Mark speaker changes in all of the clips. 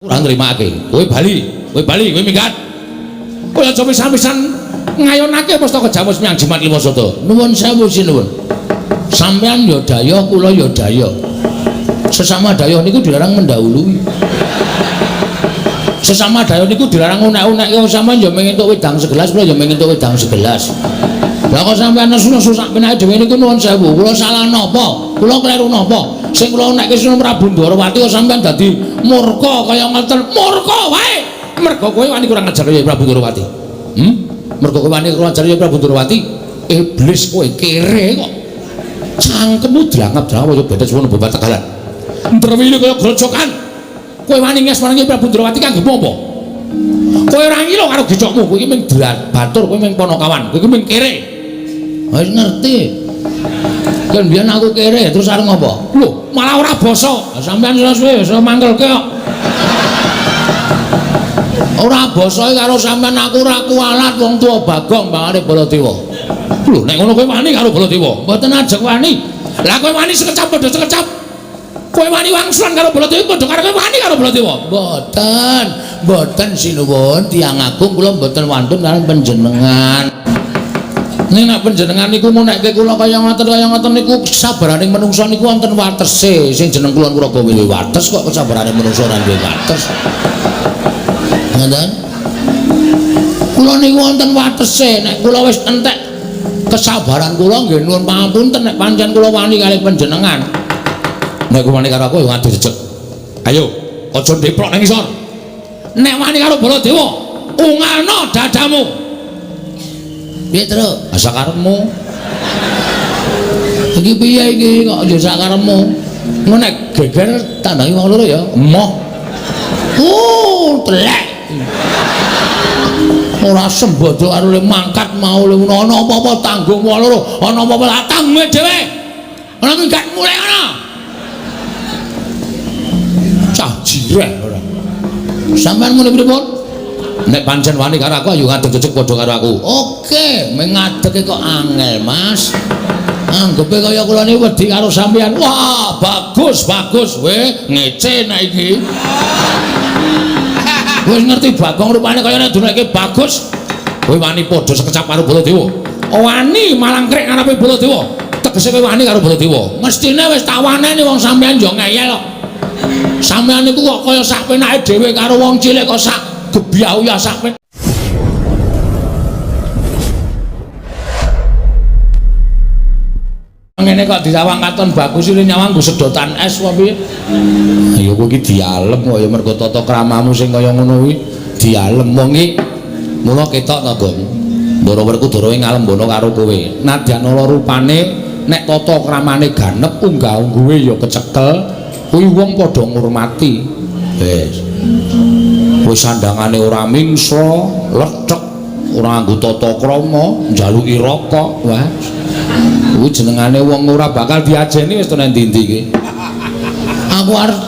Speaker 1: Ora nrimake. Kowe bali, kowe bali, kowe minggat. Kowe aja pisan-pisan ngayonake pustaka Jamus menyang Jimat Limasada. Nuwun sewu sinuwun. Sampeyan ya dayoh, kula ya dayoh. Sesama dayoh niku dilarang mendahului. Sesama dayoh niku dilarang unek-unekke. Sampeyan ya mung entuk wedang segelas, kula ya mung entuk wedang segelas. Lah kok sampeyan nesu-nesu sak penake dhewe niku nuwun sewu. Kula salah napa? Kula kleru napa? Sing kula unekke Sunan Prabu Ndorowati kok sampeyan dadi murka kaya ngoten. Murka wae. Mergo kowe wani kurang ajar ya Prabu Ndorowati. Mergo kowe wani kurang ajar ya Prabu Ndorowati. Iblis kowe kere kok. Cangkemmu drangap-drangap kaya bedes wono babat tegalan. Ndrewile kaya grojokan. Kowe wani nges marang Prabu Ndorowati kanggo apa? Kowe ora ngilo karo gecokmu, kowe iki mung batur, kowe mung ponokawan, kowe iki mung kere. Wis ngerti. Kan biyen aku kere terus arep ngopo? Lho, malah ora basa. Sampeyan suwe wis mangkelke kok. Ora basa karo sampeyan aku ora kualat wong tuwa Bagong mbangane Baladewa. Lho, nek ngono kowe wani karo Baladewa? Mboten ajeng wani. Lah kowe wani sekecap padha sekecap. Kowe wani wangsulan karo Baladewa padha karo kowe wani karo Baladewa. Mboten, mboten sinuwun tiyang agung kula mboten wantun karo panjenengan. Ning nek panjenengan niku ngunekke kula kaya ngoten niku kesabaraning menungsa niku wonten watese. Sing jeneng kula Kuraga duwe wates kok kesabarane menungsa ora duwe wates. Ngoten? Kula niku wonten watese. Nek kula wis entek kesabaran kula nggih nuwun pangapunten nek pancen kula wani kalih panjenengan. Nek wani karo aku ya ngadeg jejeg. Ayo, aja ndeplok nang isor. Nek wani karo Baladewa, ungalno dadamu. Piye, Truk? Sakarepmu. Iki piye iki kok ya sakarepmu? Ngono nek geger tandangi wong loro ya. Emoh. Telek. Ora sembodo karo le mangkat mau le ana apa-apa tanggung wong loro, ana apa-apa tanggung dhewe. Ana minggat mulai ana. Cah jireh ora. Sampeyan muni pripun? Nek pancen wani karo aku ayo ngadeg jejeg padha karo aku. Oke, meng ngadege kok angel, Mas. Anggepe kaya kula niki wedi karo sampeyan. Wah, bagus, bagus. We ngece nek iki. Wis ngerti Bagong rupane kaya nek duneke bagus. Kowe wani padha sekecap karo Baladewa. Wani malangkrik ngarepe Baladewa. Tegese kowe wani karo Baladewa. Mestine wis tak waneni wong sampeyan yo ngeyel kok. Sampeyan niku kok kaya sak penake dhewe karo wong cilik kok sak gebyah sak pen. Ngene kok disawang katon bagus iki nyawang nggo sedotan es apa piye? Ya kowe iki dialem kok ya mergo tata kramamu sing kaya ngono kuwi dialem wong iki. Mula ketok to, Gong. Ndara Werkudara ngalembana karo kowe. Nadyan ala rupane nek tata kramane ganep unggah-ungguhe ya kecekel, kuwi wong padha ngurmati. Wis. Wis sandangane ora mingsra, lethek, ora nganggo tata krama, njaluki rokok, wah. Kuwi jenengane wong ora bakal diajeni wis to nang ndi-ndi iki. Aku arep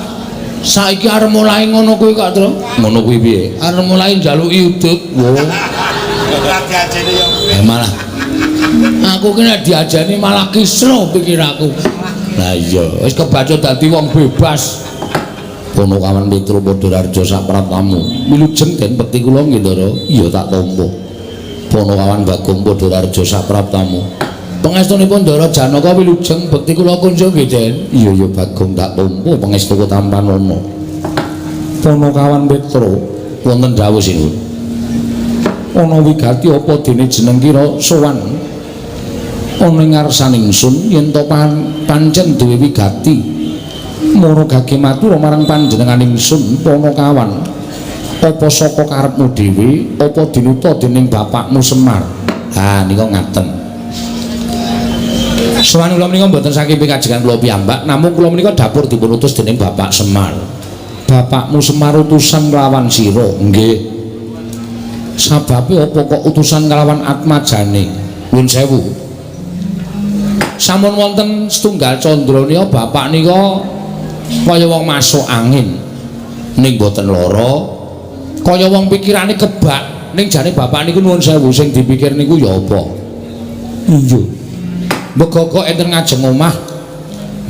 Speaker 1: saiki arep mulai ngono kuwi kok, Tru. Ngono kuwi piye? Arep mulai njaluki udut. Wo.
Speaker 2: Ora diajeni ya.
Speaker 1: Malah aku ki nek diajeni malah kisruh pikiraku. Lah iya, wis kebaca dadi wong bebas. Ponokawan Petro Padharjo sapraptamu. Wilujeng den bekti kula nggih, Ndara. Iya tak tampa. Ponokawan Bagong Padharjo sapraptamu. Pangestunipun Ndara Janaka wilujeng bekti kula kunjung nggih, Den. Iya ya Bagong tak tampa pangestuku tampanana. Ponokawan Petro wonten dawuh sinuwun. Ana wigati apa dene jeneng kira sowan ana ing ngarsaning ingsun yen to pancen duwe wigati. Mara gage matur marang panjenengan ingsun Ponokawan. Apa saka karepmu dhewe apa dinuta dening bapakmu Semar? Ha nika ngaten. Sowan kula menika mboten saking pikajengan kula piyambak, namung kula menika dapur dipun utus dening Bapak Semar. Bapakmu Semar utusan nglawan sira. Nggih. Sababe apa kok utusan nglawan Atmajane? Nuwun sewu. Sampun wonten setunggal candra nika bapak nika kaya wong masuk angin ning mboten lara, kaya wong pikirane kebak ning jane bapak niku nuwun sewu sing dipikir niku ya apa? Iya. Mbegogok enten ngajeng omah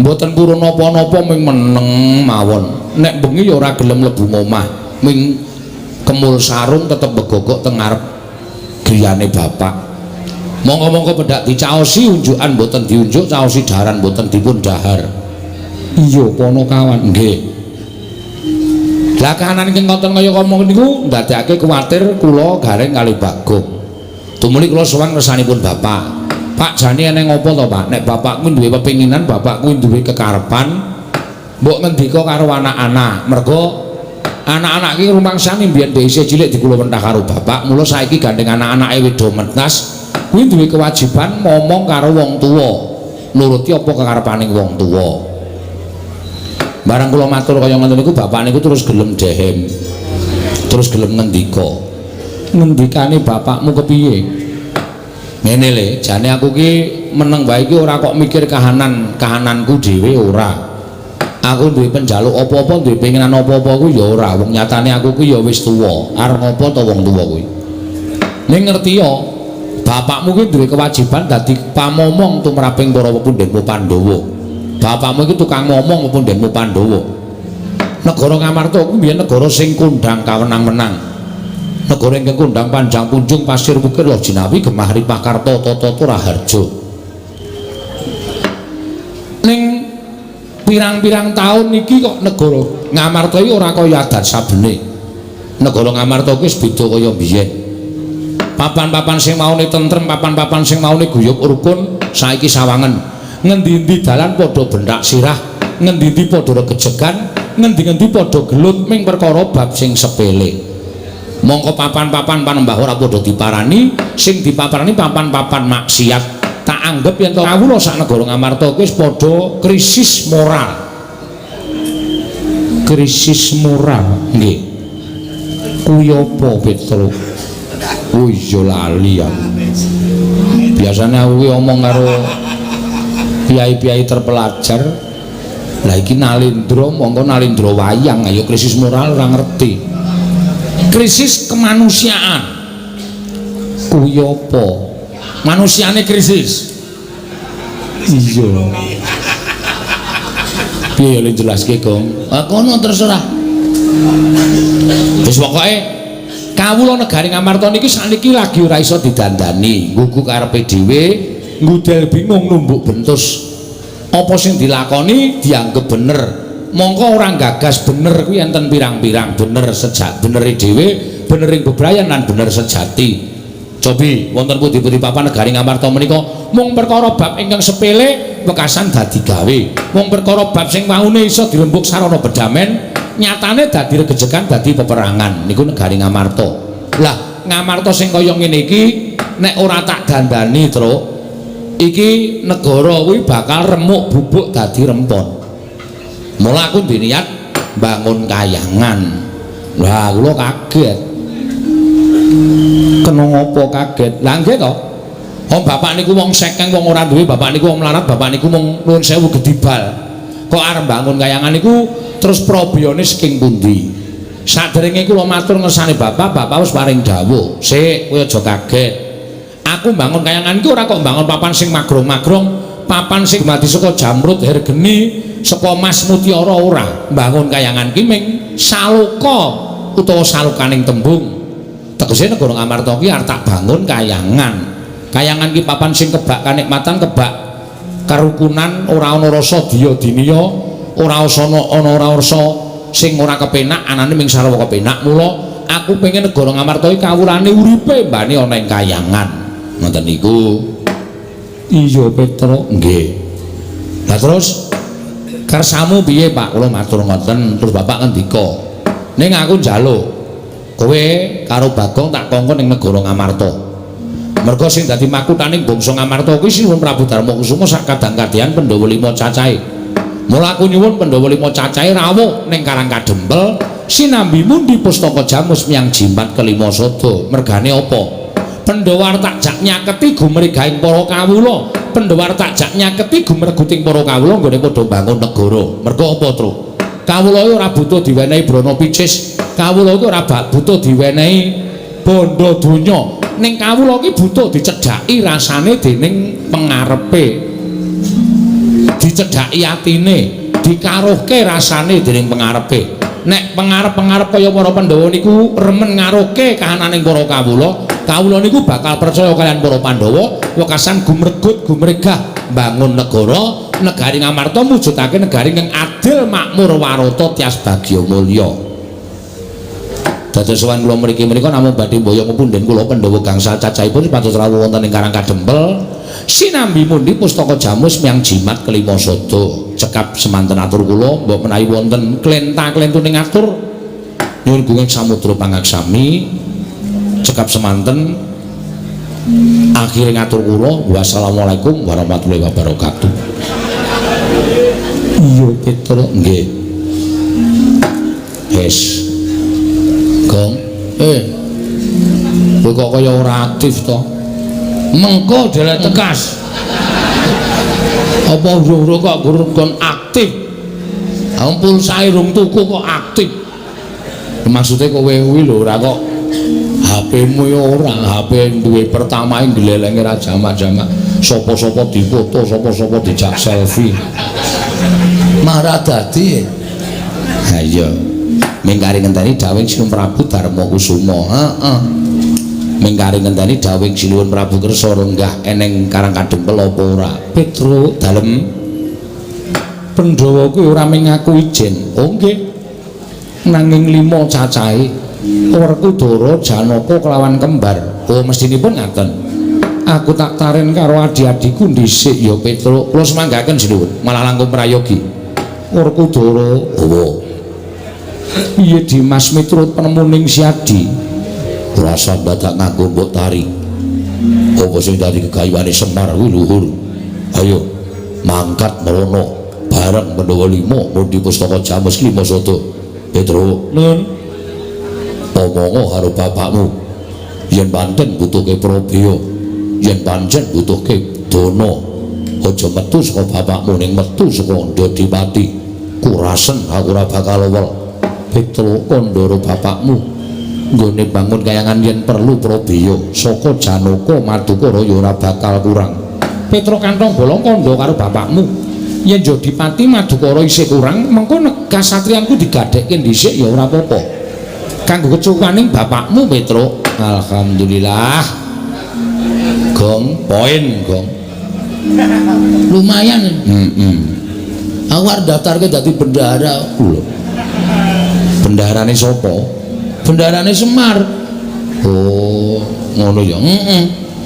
Speaker 1: mboten purun napa-napa ming meneng mawon. Nek bengi ya ora gelem mlebu omah. Ming kemul sarung tetep begogok teng ngarep griyane bapak. Monggo-monggo pendak dicaosi unjukan mboten diunjuk, caosi daharan mboten dipun dahar. Iya, Ponokawan nggih. Lah kahanan ingkang ngoten kaya ngomong niku ndadekake kuwatir kula Gareng kali Bagong. Tumuli kula sowan ngersanipun bapak. Pak jane eneng apa to, Pak? Nek bapakku duwe pepinginan, bapakku duwe kekarepan, mbok ngendika karo anak-anak. Mergo anak-anak iki rumangsane mbiyen isih cilik dikula wentah karo bapak, mula saiki gandeng anak-anake wis do mentas, kuwi duwe kewajiban ngomong karo wong tuwa, nuruti apa kekarepaning wong tuwa. Barang kula matur kaya ngoten niku, bapak niku terus gelem dehem. Terus gelem ngendika. Ngendikane bapakmu kepiye? Ngene le, jane aku ki meneng wae iki ora kok mikir kahanan, kahananku dhewe ora. Aku duwe penjaluk apa-apa, duwe pengenan apa-apa kuwi ya ora. Wong nyatane aku ki ya wis tuwa. Arep ngopo to wong tuwa kuwi? Ning ngerti ya, bapakmu ki duwe kewajiban dadi pamomong tumraping para pepundhenmu Pandhawa. Bapakmu iki tukang momong pepundhenmu Pandhawa. Negara Ngamarta kuwi mbiyen negara sing kondhang kawenang-wenang. Negara ingkang kondhang panjang punjung pasir wukir loh jinawi gemah ripah karta tata raharja. Ning pirang-pirang taun iki kok negara Ngamarta iki ora kaya adat sabene. Negara Ngamarta iki wis beda kaya biyen. Papan-papan sing maune tentrem, papan-papan sing maune guyub rukun saiki sawangen. Ngendi-endi dalan padha benthak sirah, ngendi-endi padha regejegan, ngendi-endi padha gelut ming perkara bab sing sepele. Mongko papan-papan panembah ora padha diparani, sing dipaparani papan-papan maksiat. Tak anggep yen to kawula sak negara Ngamarta kuwi wis padha krisis moral. Krisis moral, nggih. Kuwi apa, Petro? Oh iya lali aku. Biasane aku ki omong karo piyai-piyai terpelajar. Lah iki Nalindra, mongko Nalindra wayang, ayo krisis moral ora ngerti. Krisis kemanusiaan. Kuwi apa? Manusiane krisis. Iya. Piye le jelaske, Gong? Ah kono terserah. Wis pokoke kawula negari Ngamarta niki sakniki lagi ora iso didandani, nggugu karepe dhewe, ngudel bingung numbuk bentus. Apa sing dilakoni dianggep bener. Mongko ora gagas bener kuwi enten pirang-pirang bener sejak benere dhewe, benering bebrayan lan bener sejati. Cobi wonten pundi-pundi papan negari Ngamarta menika mung perkara bab ingkang sepele wekasan dadi gawe. Mung perkara bab sing waune iso dirembug sarana bedamen, nyatane dadi regejegan, dadi peperangan. Niku negari Ngamarta. Lah, Ngamarta sing kaya ngene iki nek ora tak dandani, Truk, iki negara kuwi bakal remuk bubuk dadi rempon. Mula aku duwe niat bangun kayangan. Lah, kula kaget. Kena ngopo kaget? Lah nggih to. Wong bapak niku wong sekeng, wong ora duwe, bapak niku wong melarat, bapak niku mung nuwun sewu gedibal. Kok arep bangun kayangan niku terus probiyone saking pundi? Saderenge kula matur ngersane bapak, bapak wis paring dawuh. Sik, kowe aja kaget. Aku bangun kayangan iki ora kok bangun papan sing magrong-magrong, papan sing dumadi saka jamrut hergeni, saka mas mutiara ora. Bangun kayangan ki ming saloka utawa salokaning tembung. Tegese negara Ngamarta ki arep tak bangun kayangan. Kayangan ki papan sing kebak kanikmatan, kebak kerukunan, ora ana rasa diya diniya, ora ana ora rasa sing ora kepenak, anane ming sarwa kepenak. Mula aku pengen negara Ngamarta iki kawulane uripe mbane ana ing kayangan. Ngoten niku. Iya, Petro, nggih. Lah terus kersamu piye, Pak? Kula matur ngoten, terus bapak ngendika, "Ning aku njaluk kowe karo Bagong tak kongkon ning negara Ngamarta. Mergo sing dadi makuthaning bangsa Ngamarta kuwi Sinuwun Prabu Darmakusuma sak kadang-kadhean Pandhawa lima cacahe. Mula aku nyuwun Pandhawa lima cacahe rawuh ning Karang Kadempel sinambi mundi pustaka jamus miyang jimat kelima sada. Mergane apa? Pandhawa arep tak jak nyaketi gumregahing para kawula. Pandhawa arep tak jak nyaketi gumreguting para kawula nggone padha bangun negara. Mergo apa, Truk? Kawula iki ora butuh diwenehi brana picis. Kawula iki ora butuh diwenehi bondo donya. Ning kawula iki butuh dicedhaki rasane dening pengarepe. Dicedhaki atine. Dikaruhke rasane dening pengarepe. Nek pengarep-pengarep kaya para Pandhawa niku remen ngaruhke kahananing para kawula, kawula niku bakal percaya kaliyan para Pandhawa, wekasan gumregut gumregah mbangun negara, negari Ngamarta mujudake negari ingkang adil, makmur, warata, tias bagya mulya. Dados sowan kula mriki menika namung badhe mboyong punden kula Pandhawa gangsal cacahipun supados rawuh wonten ing Karang Kadempel sinambi mundi pustaka jamus miang jimat kelima sada. Cekap semanten atur kula, mbok menawi wonten klenta-klentuning atur nyuwun gunging samudra pangaksami. Cekap semanten akhire ngatur kula, wassalamualaikum warahmatullahi wabarakatuh. Iya Petro nggih. Wis. Gong. Kowe kok kaya ora aktif to? Mengko dhewe tekas. Apa urung-urung kok kon aktif? Ha pulsae rung tuku kok aktif. Maksude kowe kuwi lho ora kok HP-mu ya ora, HP duwe pertama glelenge ra jamak-jamak. Sapa-sapa difoto, sapa-sapa dijak selfie.
Speaker 3: Marah dadi.
Speaker 1: Ha iya. Mingkari ngenteni dawuhing Sinuwun Prabu Darma Kusuma. Heeh. Mingkari ngenteni dawuhing Sinuwun Prabu kersa lenggah eneng Karang Kadempel apa ora? Petro dalem Pandhawa kuwi ora mung ngaku ijen. Oh nggih. Nanging 5 cacahe. Werkudara, Janaka kelawan kembar. Oh mestinipun ngaten. Aku tak taren karo adi-adiku dhisik ya Petro. Kula semanggaken Sinuwun, malah langkung prayogi. Werkudara, oh. Piye Dimas miturut penemuning Siadi? Rasa dadak nganggo mbok tari. Apa sing dadi gegayuhane Semar kuwi luhur. Ayo mangkat mrono bareng Pandhawa 5 mundi pustaka jamus 5 sada. Petro, nun. Omongo karo bapakmu. Yen pancen butuhke probaya, yen pancen butuhke dana, aja metu saka bapakmu ning metu saka Ndodipati. Kurasen aku ora bakal lewel. Petro kandhara bapakmu nggone bangun kayangan yen perlu probaya saka Janaka Madukara ya ora bakal kurang. Petro kantong bolong kandha karo bapakmu yen Jodipati Madukara isih kurang mengko kasatriyanku digadhekke dhisik ya ora apa-apa kanggo kecukupaning bapakmu Petro. Alhamdulillah. Gong poin gong
Speaker 3: Lumayan. Aku arep daftarke dadi bendahara.
Speaker 1: Lho. Bendaharane sapa?
Speaker 3: Bendaharane Semar.
Speaker 1: Oh, ngono ya.
Speaker 3: Heeh.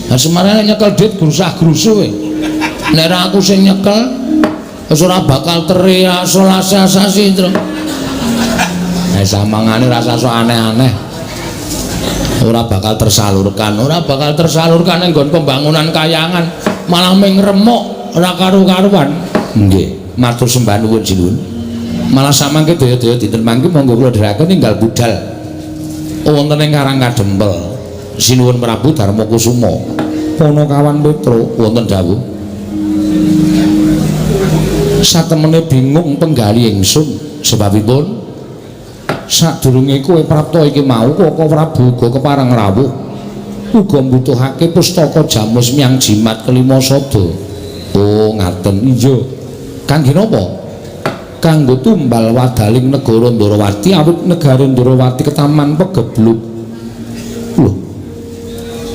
Speaker 3: Lah Semar nek nyekel duit grusah-grusuh kowe. Nek ra aku sing nyekel wis ora bakal terrealisasi, Tru.
Speaker 1: Nek samangane rasa sok aneh-aneh. Ora bakal tersalurkan, ora bakal tersalurkan ning nggon pembangunan kayangan,
Speaker 3: malah ming remuk ora karu-karuan.
Speaker 1: Nggih, matur sembah nuwun sinuwun. Malah samangke daya-daya dinten mangke monggo kula dherekaken ninggal budal wonten ing Karang Kadempel. Sinuwun Prabu Darma Kusuma. Panakawan Petro wonten dawuh. Satemene bingung penggali ingsun sebabipun sadurunge kowe prapta iki mau Koko Prabu uga kepareng rawuh uga mbutuhake pustaka jamus miang jimat kelima sada. Oh ngaten. Iya. Kangge napa? Kanggo tumbal wadaling negara Ndrawati awit negara Ndrawati ketaman pegebluk. Lho.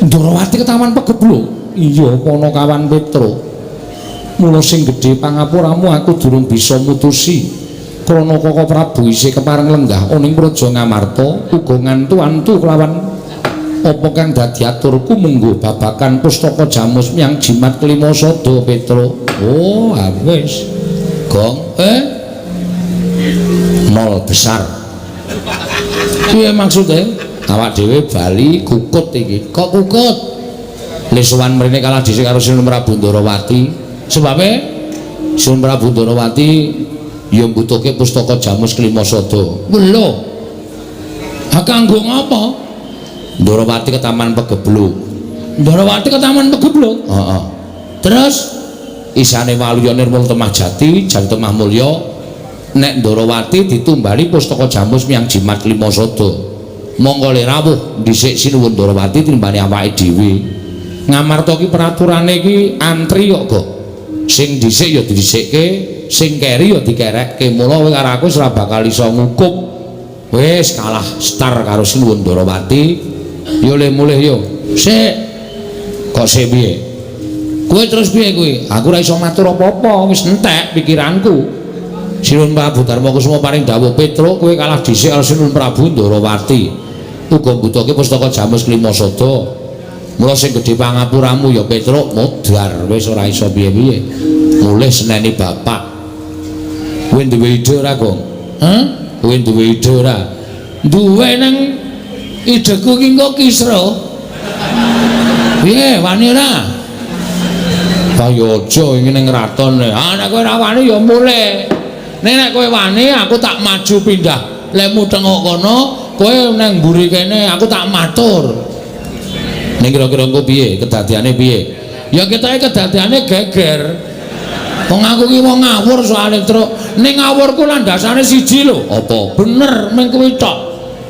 Speaker 1: Ndrawati ketaman pegebluk? Iya, Panakawan Petro. Mula sing gedhe pangapuramu aku durung bisa mutusi. Krana Koko Prabu isih kepareng lenggah ana ing Praja Ngamarta uga ngantu-antu kelawan apa kang dadi aturku mungguh babakan pustaka jamus miang jimat kelima sada Petro. Oh, wis. Gong, nol besar. Piye maksude? Awak dhewe bali kukut iki. Kok kukut? Le sowan mrene kalah dhisik karo Sinuwun Prabu Ndrawati. Sebabe Sinuwun Prabu Ndrawati ya mbutuhke pustaka jamus kelima sada. Lho. Ha kanggo ngapa? Ndrawati ketaman pegebluk. Ndrawati ketaman pegebluk? Heeh. Terus isane Waluya Nirmala Temah Jati, Jati Temah Mulya nek Ndrawati ditumbali pustaka jamus miang jimat kelima sada. Monggo le rawuh dhisik Sinuwun Ndrawati timbane awake dhewe. Ngamarta ki peraturane iki antri kok, Gok. Sing dhisik ya didhisikke, Sing keri ya dikerekke. Mula kowe karo aku ora bakal iso ngukup. Wis kalah star karo Sinuwun Ndarawati. Yo le mulih yo. Sik. Kok sik piye? Kowe terus piye kuwi? Aku ora iso matur apa-apa, wis entek pikiranku. Sinuwun Prabu Darma Kusuma paring dawuh, "Petruk, kowe kalah dhisik karo Sinuwun Prabu Ndarawati. Uga mbutuhke pustaka Jamus Klima Sada. Mula sing gedhe pangapuramu ya Petruk, modar wis ora iso piye-piye. Mulih seneni bapak. Kowe duwe ide ora, Gong? Hah? Kowe duwe ide ora? Duwe nang ideku ki engko kisra. Piye, wani ora? Kaya aja iki ning kraton. Ah nek kowe ora wani ya mulih. Nek nek kowe wani aku tak maju pindah. Lemu tengok kono, kowe nang mburi kene aku tak matur. Ning kira-kira engko piye? Kedadiane piye? Ya ketoke kedadiane geger. Wong aku ki wong ngawur soalé, Truk. Ning ngawurku landasane siji lho. Apa? Bener ming kuwi tok.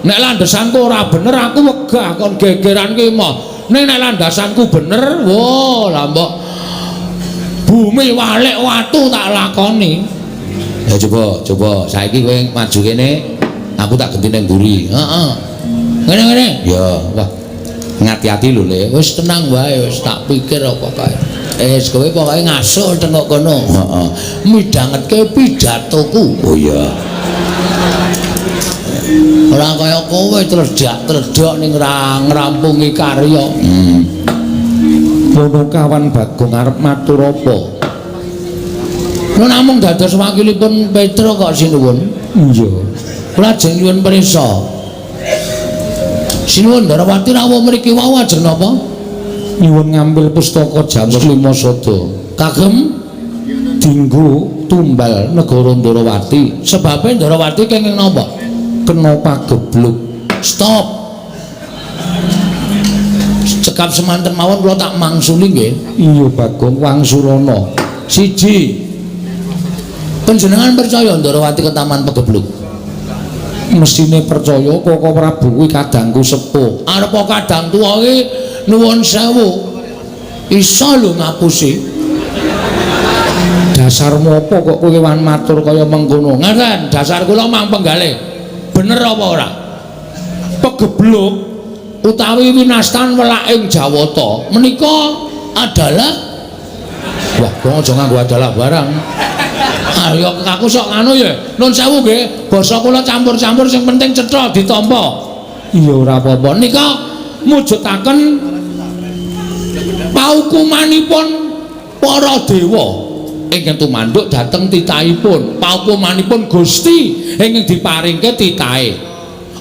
Speaker 1: Nek landasanku ora bener aku wegah kon gegeran ki moh. Ning nek landasanku bener, wah lah mbok bumi walik watu tak lakoni. Ya coba, coba saiki kowe maju kene, aku tak genti ning mburi. Heeh. Ngene-ngene. Ya, wah. Ngati-ati lho, Le. Wis tenang wae, wis tak pikir apa kae. Wis kowe pokoke ngasuh tengok kono. Heeh. Midhangetke pidatoku. Oh iya. Ora kaya kowe tledhak-tledhok ning ngrampungi karya. Ponokawan Bagong arep matur apa? Kula namung dados wakilipun Petruk kok sinuwun. Iya. Kula ajeng nyuwun prisa. Sinuwun Ndarawati rawuh mriki wau ajeng napa? Nyuwun ngambil pustaka Jamus Lima Sada. Kagem dinggo tumbal negara Ndarawati. Sebabe Ndarawati kenging napa? Kena pagebluk. Stop. Cekap semanten mawon kula tak mangsuli nggih. Iya Bagong wangsulana. Siji. Panjenengan percaya Ndarawati ketaman pagebluk? Mesine percaya Koko Prabu kuwi kadangku sepuh. Arep kadang tuwa iki nuwun sewu. Iso lho ngapusi. Dasarmu apa kok kowe wan matur kaya mengkono? Ngaten, dasar kula mang penggalih. Bener apa ora? Pegebluk utawi winastan welaking Jawata menika adalah wah, kok aja nganggo adalah barang. Ayo aku sok nganu ya. Nun sewu nggih, basa kula campur-campur sing penting cetha ditampa. Iya ora apa-apa. Nika mujudaken paukumanipun para dewa ingkang tumanduk dhateng titahipun, paukumanipun Gusti ingkang diparingke titahe.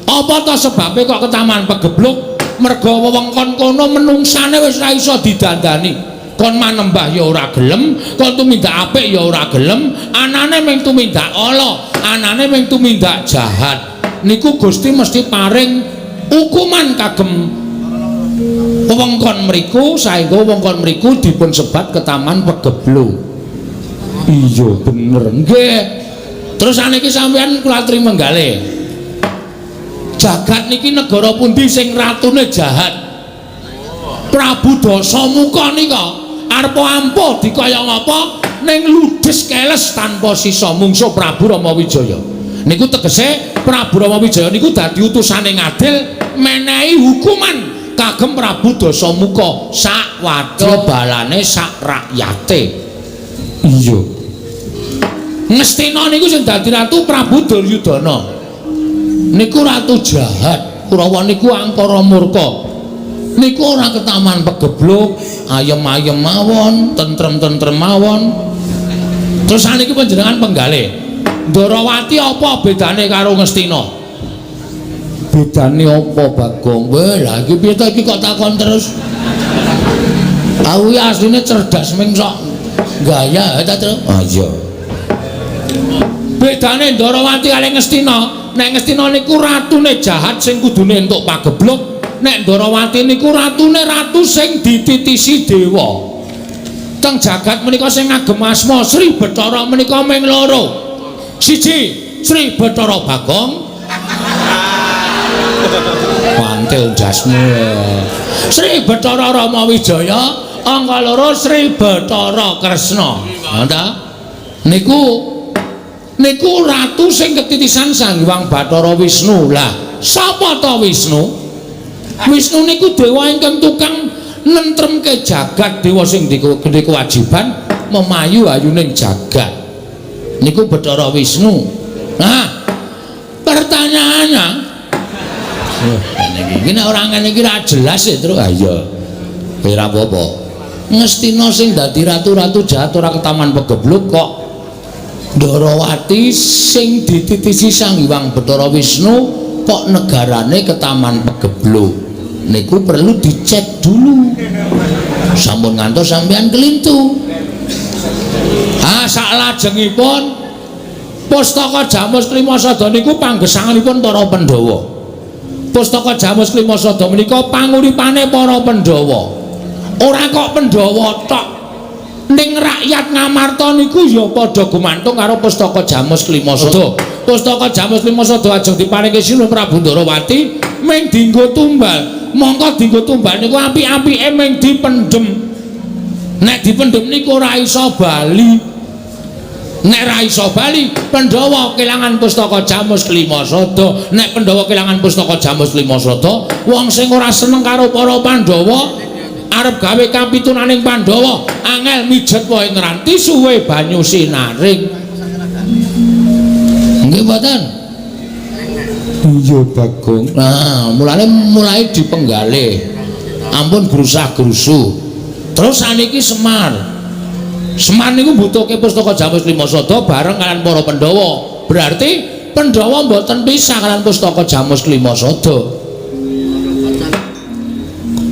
Speaker 1: Apa ta sebabe kok ketaman pegebluk? Merga wewengkon kono menungsane wis ora iso didandani. Kon manembah ya ora gelem, kon tumindak apik ya ora gelem, anane mung tumindak ala, anane mung tumindak jahat. Niku Gusti mesti paring hukuman kagem wewengkon mriku saengga wewengkon mriku dipun sebat ketaman pegebluk. Iya bener. Nggih. Terus saniki sampeyan kula aturi menggalih. Jagat niki negara pundi sing ratune jahat? Prabu Dasamuka nika arep ampuh dikaya ngapa ning ludes keles tanpa sisa mungsuh Prabu Rama Wijaya. Niku tegese Prabu Rama Wijaya niku dadi utusane ngadil menehi hukuman kagem Prabu Dasamuka sak wadya balane sak rakyate. Iya. Ngastina niku sing dadi ratu Prabu Duryudana. Niku ratu jahat, Kurawa niku angkara murka. Niku ora ketaman pegebluk, ayem-ayem mawon, tentrem-tentrem mawon. Terus saniki panjenengan penggalih. Ndarawati apa bedane karo Ngastina? Bedane apa, Bagong? Weh, lha iki piye to iki kok takon terus? Aku iki asline cerdas ming sok gaya ta, Truk? Ah iya. Bedane Ndarawati kali Ngastina, nek Ngastina niku ratune jahat sing kudune entuk pagebluk, nek Ndarawati niku ratune ratu sing dititisi dewa. Teng jagat menika sing ngagem asma Sri Bathara menika ming loro. Siji, Sri Bathara Bagong. Mantil jasmu. Sri Bathara Rama Wijaya, angka loro Sri Bathara Kresna. Ha ta? Niku niku ratu sing ketitisan Sang Hyang Bathara Wisnu. Lah, sapa ta Wisnu? Wisnu niku dewa ingkang tukang nentremke jagat, dewa sing gede kewajiban memayu ayuning jagat. Niku Bathara Wisnu. Nah, pertanyaannya, iki nek ora ngene iki ra jelas ya, Truk. Ha iya. Ora apa-apa. Ngestina sing dadi ratu-ratu jahat ora ketaman pegebluk kok Ndorowati sing dititisi Sang Hyang Bathara Wisnu kok negarane ketaman pegebluk. Niku perlu dicek dulu. Sampun ngantos sampean kelintu. Ah, saklajengipun Pustaka Jamus Klimasada niku panggesanganipun para Pandhawa. Pustaka Jamus Klimasada menika panguripane para Pandhawa. Ora kok Pandhawa tok, ning rakyat Ngamarta niku ya padha gumantung karo Pustaka Jamus Klimasada. Pustaka Jamus Klimasada ajeng diparingke Sinuhun Prabu Ndorowati mung dienggo tumbal. Mongko dienggo tumbal niku apik-apike mung dipendhem. Nek dipendhem niku ora iso bali. Nek ra iso bali, Pandhawa kelangan Pustaka Jamus Klimasada. Nek Pandhawa kelangan Pustaka Jamus Klimasada, wong sing ora seneng karo para Pandhawa arep gawe kapitunaning Pandhawa, angel mijet wae ngranti suwe banyu sinaring. Nggih mboten? Iya Bagong. Nah, mulane mulai dipenggalih. Ampun grusah-grusuh. Terus saniki Semar. Semar niku mbutuhke Pustaka Jamus Klimasada bareng kalian para Pandhawa. Berarti Pandhawa mboten pisah kalian Pustaka Jamus Klimasada.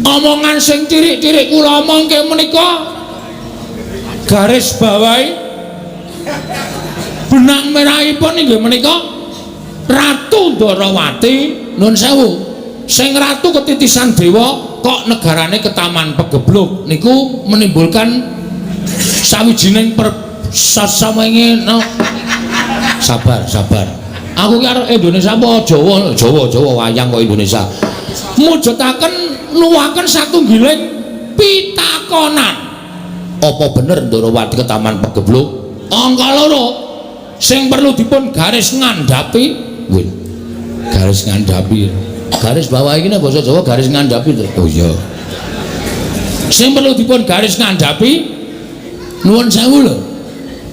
Speaker 1: Omongan sing cirik-cirik kula omongke menika garis bawahi benang merahipun inggih menika Ratu Ndorowati, nun sewu, sing ratu ketitisan dewa kok negarane ketaman pegebluk niku menimbulkan sawijining persasamenge no. Sabar, sabar. Aku ki arep Indonesia apa Jawa? Jawa, Jawa wayang kok Indonesia. Mujudaken nuwaken satunggiling pitakonan. Apa bener Ndorowati ketaman pegebluk? Angka loro sing perlu dipun garis ngandhapi, wih. Garis ngandhapi. Garis bawah iki nek basa Jawa garis ngandhapi to. Oh iya. Sing perlu dipun garis ngandhapi, nuwun sewu lho.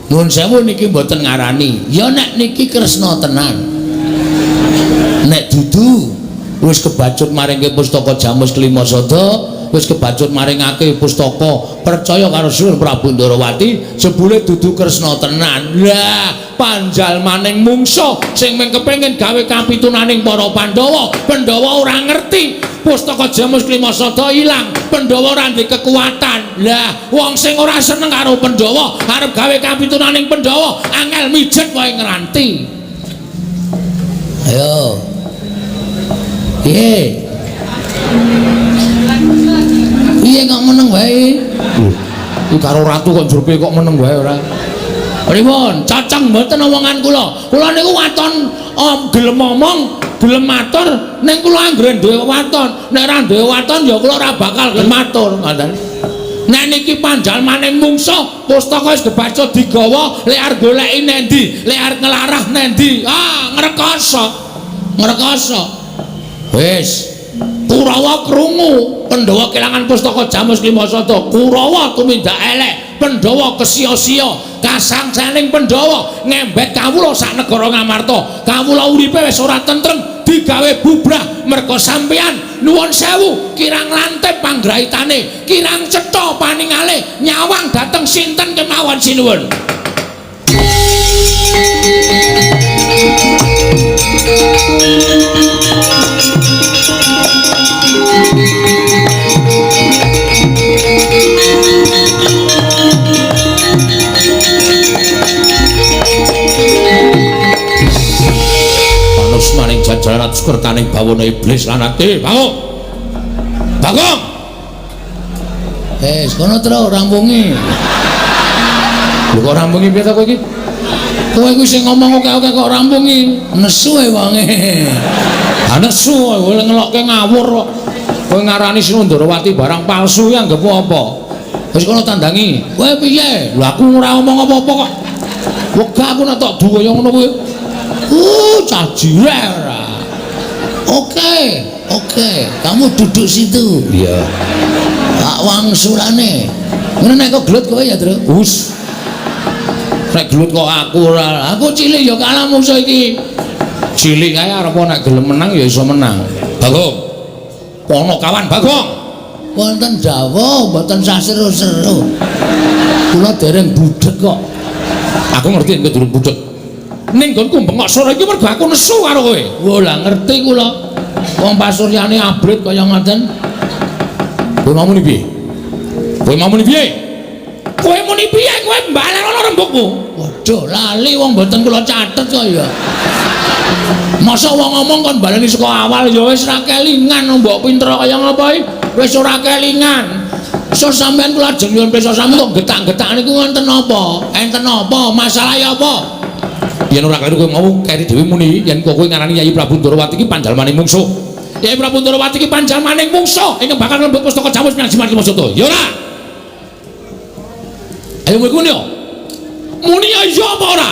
Speaker 1: Nuwun sewu niki mboten ngarani. Ya nek niki Kresna tenan. Nek dudu wis kebacut maringke Pustaka Jamus Klimasada, wis kebacut maringake pustaka percaya karo Sinuhun Prabu Ndorowati, jebule dudu Kresna tenan. Lah, panjalmaning mungsa sing mung kepengin gawe kapitunaning para Pandhawa, Pandhawa ora ngerti Pustaka Jamus Klimasada ilang, Pandhawa ora ndek kekuatan. Lah, wong sing ora seneng karo Pandhawa arep gawe kapitunaning Pandhawa, angel mijet wae ngranti. Ayo. Piye? Piye kok meneng wae? Iki karo ratu kok njurpe kok meneng wae ora? Pripun? Cocok mboten omongan kula. Kula niku waton gelem omong, gelem matur, ning kula anggere duwe waton. Nek ora duwe waton ya kula ora bakal gelem matur, ngoten. Nek niki panjalmaning mungsa, pustaka wis kebaca digawa, lek arep goleki nendi, lek arep nglarah nendi. Ah, ngrekoso. Ngrekoso. Wis. Kurawa krungu, Pandhawa kelangan Pustaka Jamus Klimasada. Kurawa tumindak elek, Pandhawa kesia-sia, kasangsaning Pandhawa ngembet kawula sak negara Ngamarta. Kawula uripe wis ora tentrem, digawe bubrah merga sampeyan. Nuwun sewu, kirang lantip panggraitane, kirang cetha paningale, nyawang dhateng sinten kemawon sinuwun. Panus maning jajaran kertaning bawana iblis lan ati. Bagong. Bagong. Kono tro rampungi. Lho kok rampungi piye to kowe iki? Kowe kuwi sing ngomong oke-oke kok rampungi. Nesu e wonge. Ha nesu kowe ngelokke ngawur kok. Kowe ngarani Sinundrawati barang palsu ya anggepmu apa? Wis kono tandangi. Kowe piye? Lho aku ora ngomong apa-apa kok. Wegah aku nek tok duwe kaya ngono kuwi. Cah jireh ora.
Speaker 3: Oke, oke, kamu duduk situ.
Speaker 1: Iya.
Speaker 3: Tak wangsulane. Ngono nek kok gelut kowe ya, Tru.
Speaker 1: Us. Nek gelut kok aku ora.
Speaker 3: Aku cilik ya kalah mungsuh iki.
Speaker 1: Cilik kae arep nek gelem menang ya iso menang. Bagong. Pono kawan Bagong.
Speaker 3: Wonten dawuh mboten sah seru-seru. Kula dereng budhek kok.
Speaker 1: Aku ngerti nek durung budhek. Ning nggonku bengok sore iki mergo aku nesu karo kowe.
Speaker 3: Wo lah ngerti kula. Wong pasuryane abrit kaya ngoten.
Speaker 1: Kowe mau muni piye? Kowe mau muni piye? Kowe muni piye? Kowe mbalenono rembugmu.
Speaker 3: Waduh, lali wong mboten kula catet kok ya.
Speaker 1: Masa wong ngomong kon baleni saka awal ya wis ra kelingan mbok pinter kaya ngapa iki?
Speaker 3: Wis ora kelingan. So sampean kula ajeng nyuwun pirsa sami kok getak-getak niku wonten napa? Enten napa? Masalahe apa?
Speaker 1: Yen ora kleru kowe mau keri dhewe muni yen kok kowe ngarani Yayi Prabu Ndorowati iki panjalmaning mungsuh. Yayi Prabu Ndorowati iki panjalmaning mungsuh ingkang bakal nglembut pustaka Jamus menyang Jimat Lima. Ya ora? Ayo kowe muni. Muni ya iya apa ora?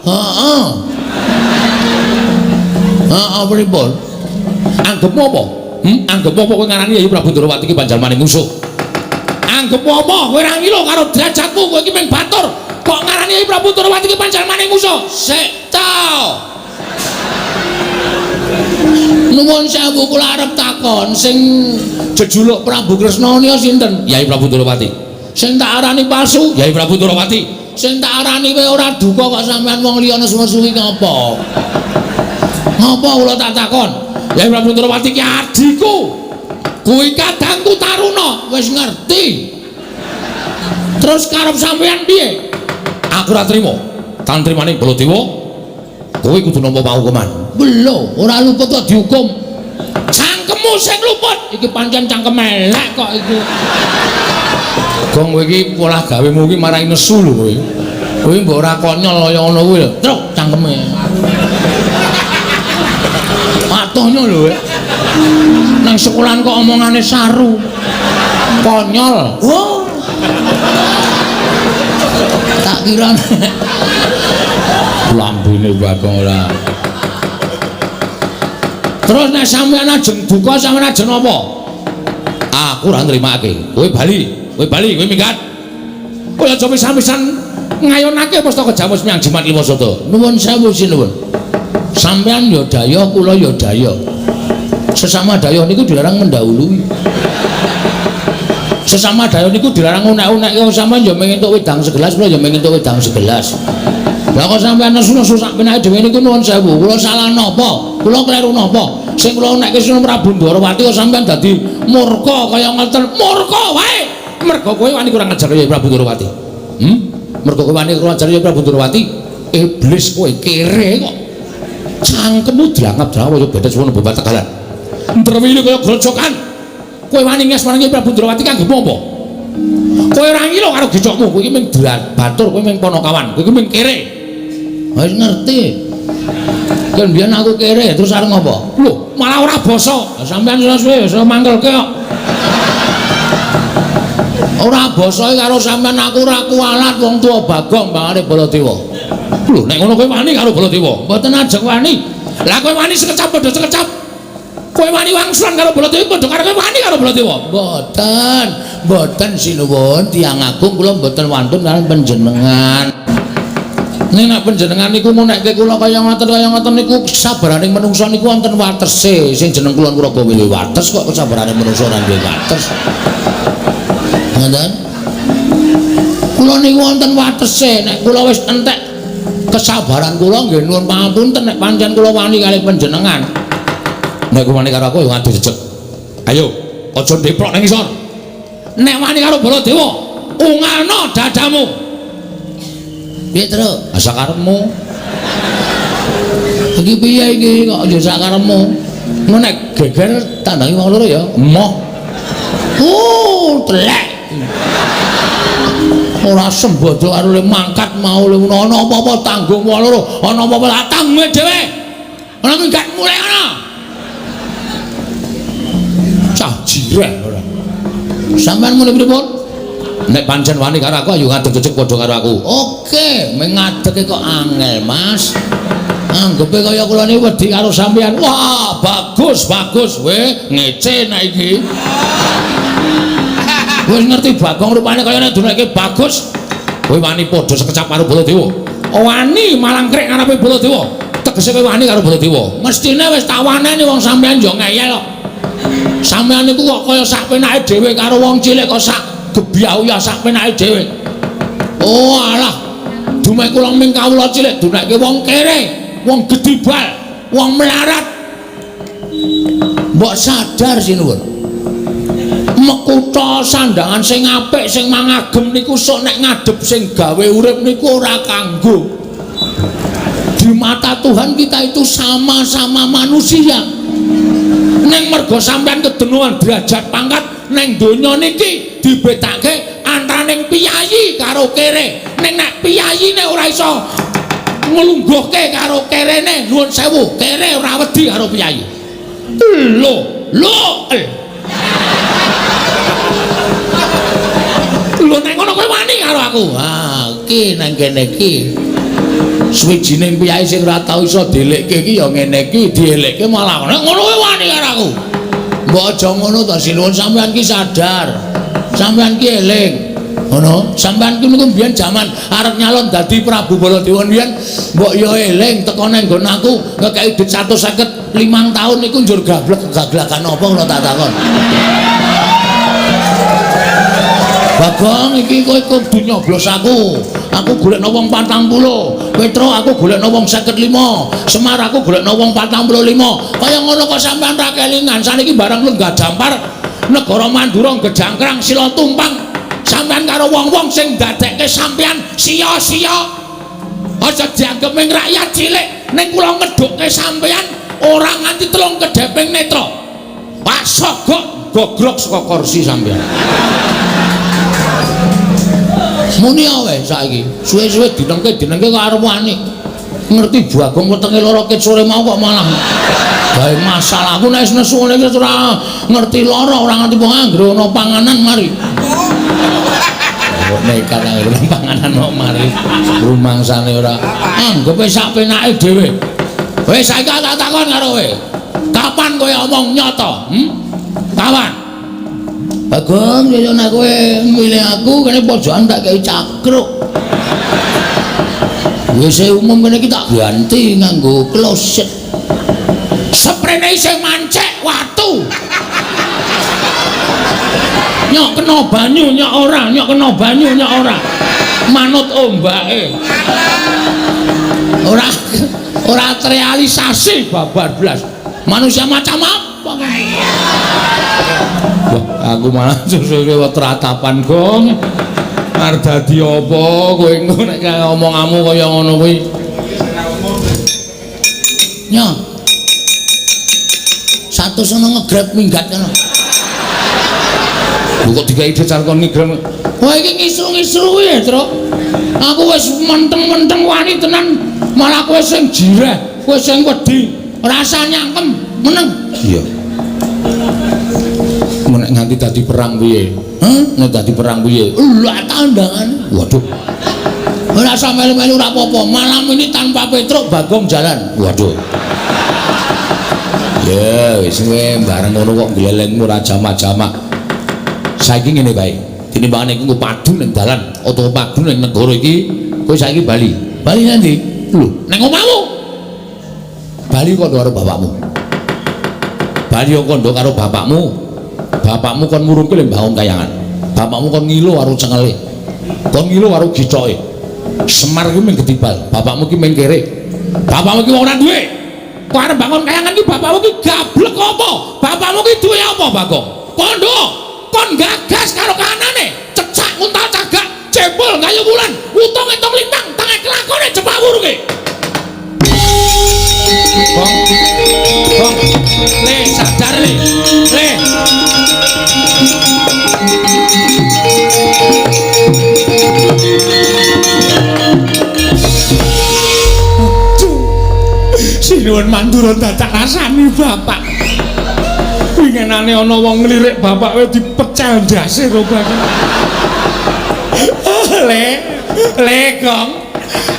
Speaker 3: Heeh. Heeh pripun?
Speaker 1: Anggepmu apa? Anggepmu apa kowe ngarani Yayi Prabu Ndorowati iki panjalmaning mungsuh? Anggepmu apa? Kowe ora ngilo karo derajatmu, kowe iki mung batur. Kok ngarani Yayi Prabu Ndorowati iki panjalmaning mungsuh?
Speaker 3: Sik ta. Nuwun sewu kula arep takon sing jejuluk Prabu Kresna nika sinten?
Speaker 1: Yayi Prabu Ndorowati.
Speaker 3: Sing tak arani palsu?
Speaker 1: Yayi Prabu Ndorowati.
Speaker 3: Sing tak arani kowe ora duka kok sampean wong liya nesu-nesu iki ngapa? Ngapa kula tak takon?
Speaker 1: Yayi Prabu Ndorowati ki adhiku. Kuwi kadangku Taruna,
Speaker 3: wis ngerti. Terus karep sampean piye?
Speaker 1: Aku ora trima. Tan trimane Baladewa, kowe kudu nampa paukuman.
Speaker 3: Lho, ora luput kok dihukum.
Speaker 1: Cangkemmu sing luput.
Speaker 3: Iki pancen cangkem elek kok iki.
Speaker 1: Gong kowe iki polah gawemu iki marai nesu lho kowe.
Speaker 3: Kowe mbok ora konyol kaya ngono kuwi lho. Truk cangkeme. Patuhnya lho kowe. Nang sekolahan kok omongane saru. Konyol. Oh. Tak kira
Speaker 1: lambene Bagong ora. Terus nek sampean ajeng duka sampean ajeng apa? Aku ora nrimake. Kowe bali, kowe bali, kowe minggat. Kowe aja pisan-pisan ngayonake pustaka Jamus menyang Jimat Lima Sata.
Speaker 3: Nuwun sewu sinuwun. Sampean ya daya, kula ya daya. Sesama daya niku dilarang mendahului. Sesama daya niku dilarang unek-unek. Sampean ya mung entuk wedang segelas, kula ya mung entuk wedang segelas. Lah kok sampean nesu-nesu sak penake dhewe niku nuwun sewu. Kula salah napa? Kula kleru napa? Sing kula unekke Sunan Prabu Ndorowati kok sampean dadi murka kaya ngoten.
Speaker 1: Murka wae. Mergo kowe wani kurang ajar ya Prabu Ndorowati. Mergo kowe wani kurang ajar ya Prabu Ndorowati. Iblis kowe kere kok. Cangkemmu drangap-drangap kaya bedes wono babat tegalan. Ndrewile kaya grojokan. Kowe wani nges marang Prabu Ndorowati kanggo apa? Kowe ora ngilo karo gecokmu, kowe iki mung batur, kowe mung ponokawan, kowe iki mung kere.
Speaker 3: Wis ngerti. Kan biyen aku kere terus arep ngopo?
Speaker 1: Lho, malah ora basa. Sampeyan suwe wis mangkelke kok.
Speaker 3: Ora basa karo sampean aku ora kualat wong tuwa Bagong bangane Baladewa.
Speaker 1: Lho, nek ngono kowe wani karo Baladewa?
Speaker 3: Mboten ajeng wani.
Speaker 1: Lah kowe wani sekecap padha sekecap. Kowe wani wangsulan karo Baladewa padha karo kowe wani karo Baladewa.
Speaker 3: Mboten, mboten sinuwun tiyang agung kula mboten wantun karo panjenengan. Ning nek panjenengan niku munekke kula kaya ngoten niku kesabaraning menungsa niku wonten watese. Sing jeneng kula Nuraga duwe wates kok kesabarane menungsa ora duwe wates. Ngoten. Kula niku wonten watese. Nek kula wis entek kesabaran kula nggih nuwun pangapunten nek pancen kula wani kalih panjenengan.
Speaker 1: Nek kowe wani karo aku ya ngadu jejeg. Ayo, aja ndeprok nang isor. Nek wani karo Baladewa, ungalno dadamu.
Speaker 3: Piye, Truk?
Speaker 1: Sakarepmu.
Speaker 3: Iki piye iki kok ya sakarepmu? Ngono nek geger tandangi wong loro ya.
Speaker 1: Emoh.
Speaker 3: Telek. Ora sembodo karo le mangkat mau le ana apa-apa tanggung wong loro, ana apa-apa lah tanggung dhewe. Ana minggat mulai ana.
Speaker 1: Cah jireh ora.
Speaker 3: Sampeyan muni pripun?
Speaker 1: Nek pancen wani karo aku ayo ngadeg jejeg padha karo aku. Oke, mengadege kok angel, Mas. Anggepe kaya kula niki wedi karo sampeyan. Wah, bagus, bagus. Weh, ngece nek iki. Wis ngerti Bagong rupane kaya nek duneke bagus. Kowe wani padha sekecap karo Baladewa. Wani malangkrik ngarepe Baladewa. Tegese kowe wani karo Baladewa. Mestine wis tak waneni wong sampeyan yo ngeyel kok. Sampeyan niku kok kaya sak penake dhewe karo wong cilik kok sak gebyah sak penake dhewe. Oh alah. Dumeh kula ming kawula cilik duneke wong kere, wong gedibal, wong melarat. Mbok sadar sinuwun. Mekutha sandangan sing apik sing mangagem niku sok nek ngadhep sing gawe urip niku ora kanggo. Di mata Tuhan kita itu sama-sama manusia. Neng mergo sampean kedenuan derajat pangkat neng donya niki dibedake antaraning piyayi karo kere. Ning nek piyayine ora iso nglungguhke karo kerene, nuwun sewu, kere ora wedi karo piyayi. Lho, lho. Lho nek ngono kowe wani karo aku. Ha, iki nang kene iki. Suwijining piyayi sing ora tau iso dielekke iki ya ngene iki, dielekke malah nek ngono kowe wani karo aku. Mbok aja ngono to, sinuwun sampean ki sadar. Sampean ki eling. Ngono, sampean ki niku mbiyen jaman arep nyalon dadi Prabu Baladewa mbiyen mbok ya eling teko nang nggon aku ngekeki dhuwit 155 taun niku njur gablek gaglakan apa kula tak takon. Bagong iki kowe kudu nyoblos aku. Aku golekno wong 40. Petro aku golekno wong 55. Semar aku golekno wong 45. Kaya ngono kok sampean ra kelingan. Saniki bareng lenggah dampar negara Mandura gejangkrang sila tumpang. Sampean karo wong-wong sing ndadekke sampean sia-sia. Aja dianggep ming rakyat cilik, ning kula ngedhukke sampean ora nganti telung kedheping netra. Pak sogok gogrok saka kursi sampean. Muni wae saiki. Suwe-suwe dinengke-dinengke kok arep wani. Ngerti Bagong wetenge lara ket sore mau kok malah gawe masalah. Aku nek wis nesu ngene iki ora ngerti lara, ora ngerti wong anggere ana panganan mari. Kok nekat anggere ana panganan kok mari. Rumangsane ora. Anggepe sak penake dhewe. Wis saiki tak takon karo kowe. Kapan kowe omong nyata? Kapan? Bagong, yo nek kowe milih aku kene pojokan tak kei cakruk. WC umum kene iki tak ganti nganggo kloset. Seprene isih mancek watu. Nyok kena banyu nyok ora, nyok kena banyu nyok ora. Manut ombake. Ora ora terrealisasi babar blas. Manusia macam apa? Wah, aku malah susuke ratapan, Gong. Arep dadi apa kowe engko nek omonganmu kaya ngono kuwi. Nyo. Satu sono ngegrab minggat kono. Lho kok digawe decar kon ngegrab. Wah iki ngisru-ngisru ya, Truk. Aku wis menteng-menteng wani tenan, malah kowe sing jireh, kowe sing wedi, rasa nyangkem, meneng. Iya. Nek nganti dadi perang piye? Hah? Nek dadi perang piye? Lah tandangan. Waduh. Ora usah melu-melu ora apa-apa. Malam ini tanpa Petruk Bagong jalan. Waduh. Ya wis kowe bareng ngono kok glelengmu ora jamak-jamak. Saiki ngene bae. Tinimbangane iku padu ning dalan utawa padu ning negara iki, kowe saiki bali. Bali nang ndi? Lho, nang omahmu. Bali kandha karo bapakmu. Bali kandha karo bapakmu. Bapakmu kon murungke le mbangun kayangan. Bapakmu kon ngilo karo cengele. Kon ngilo karo gicoke. Semar ki mung getibal, bapakmu ki mung kere. Bapakmu ki wong ora duwe. Kok arep bangun kayangan ki bapakmu ki gablek apa? Bapakmu ki duwe apa, Bagong? Kondo, kon gagas karo kanane, cecak nguntal cagak, jebol gayu wulan, utung entung lintang, tange kelakone jepak wurunge. Bong. Bong. Le sadar le. Le. Sinuwun Mandura dadak rasani bapak. Winginane ana wong nglirik bapak kowe dipecel ndase rupane. Le, le Gong.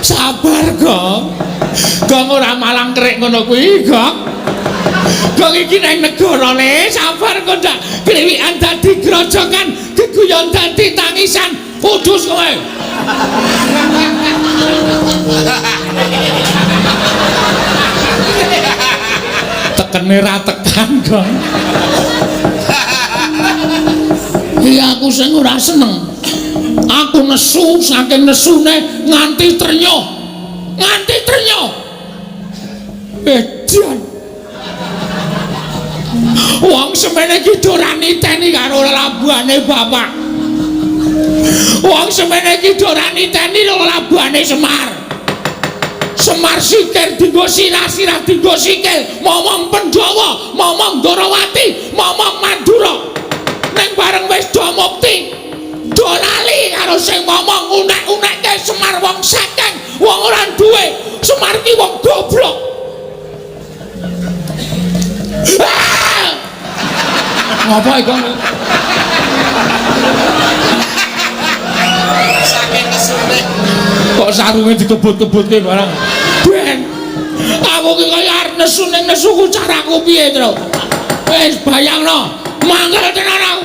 Speaker 1: Sabar, Gong. Gong ora malang kerik ngono kuwi, Gong. Gong iki nang negara le, sabar kok ndak kriwikan dadi grojogan, geguyon dadi tangisan. Kudus kowe. Tekene ra tekan, Gong. Iya aku sing ora seneng. Aku nesu saking nesune nganti trenyuh. Nganti trenyuh. Edan. Wong semene iki ora niteni karo labuhane bapak. Wong semene iki ora niteni karo labuhane Semar. Semar sikil dienggo sirah, sirah dienggo sikil, momong Pandhawa, momong Ndorowati, momong Mandura. Ning bareng wis do mukti, do lali karo sing ngomong unek-unekke Semar wong sekeng, wong ora duwe. Semar ki wong goblok. Ah! Ngapa iku?
Speaker 2: Saking nesune.
Speaker 1: Kok sarunge dikebut-kebutke barang. Ben. Aku ki kaya arep nesu ning nesuku caraku piye, Tru? Wis bayangno, mangkel tenan aku.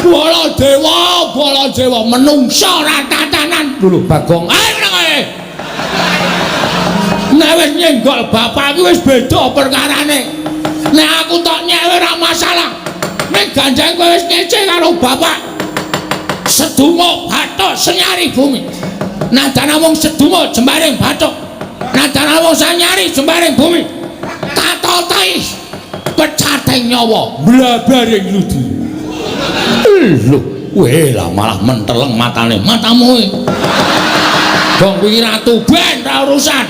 Speaker 1: Baladewa, Baladewa menungsa ora tatanan. Lho Bagong. Ayo nang ae. Nek wis nyenggol bapak iki wis beda perkarane. Nek aku tok nyek ora masalah. Nek ganjang kowe wis ngece karo bapak. Sedumo bathuk senyari bumi. Nadan namung sedumo jembaring bathuk. Nadan namung sanyari jembaring bumi. Tata tais pecating nyawa blabaring ludi. Lho, weh lah malah menteleng matane. Matamu e. Gong kuwi ratu ben ra urusan.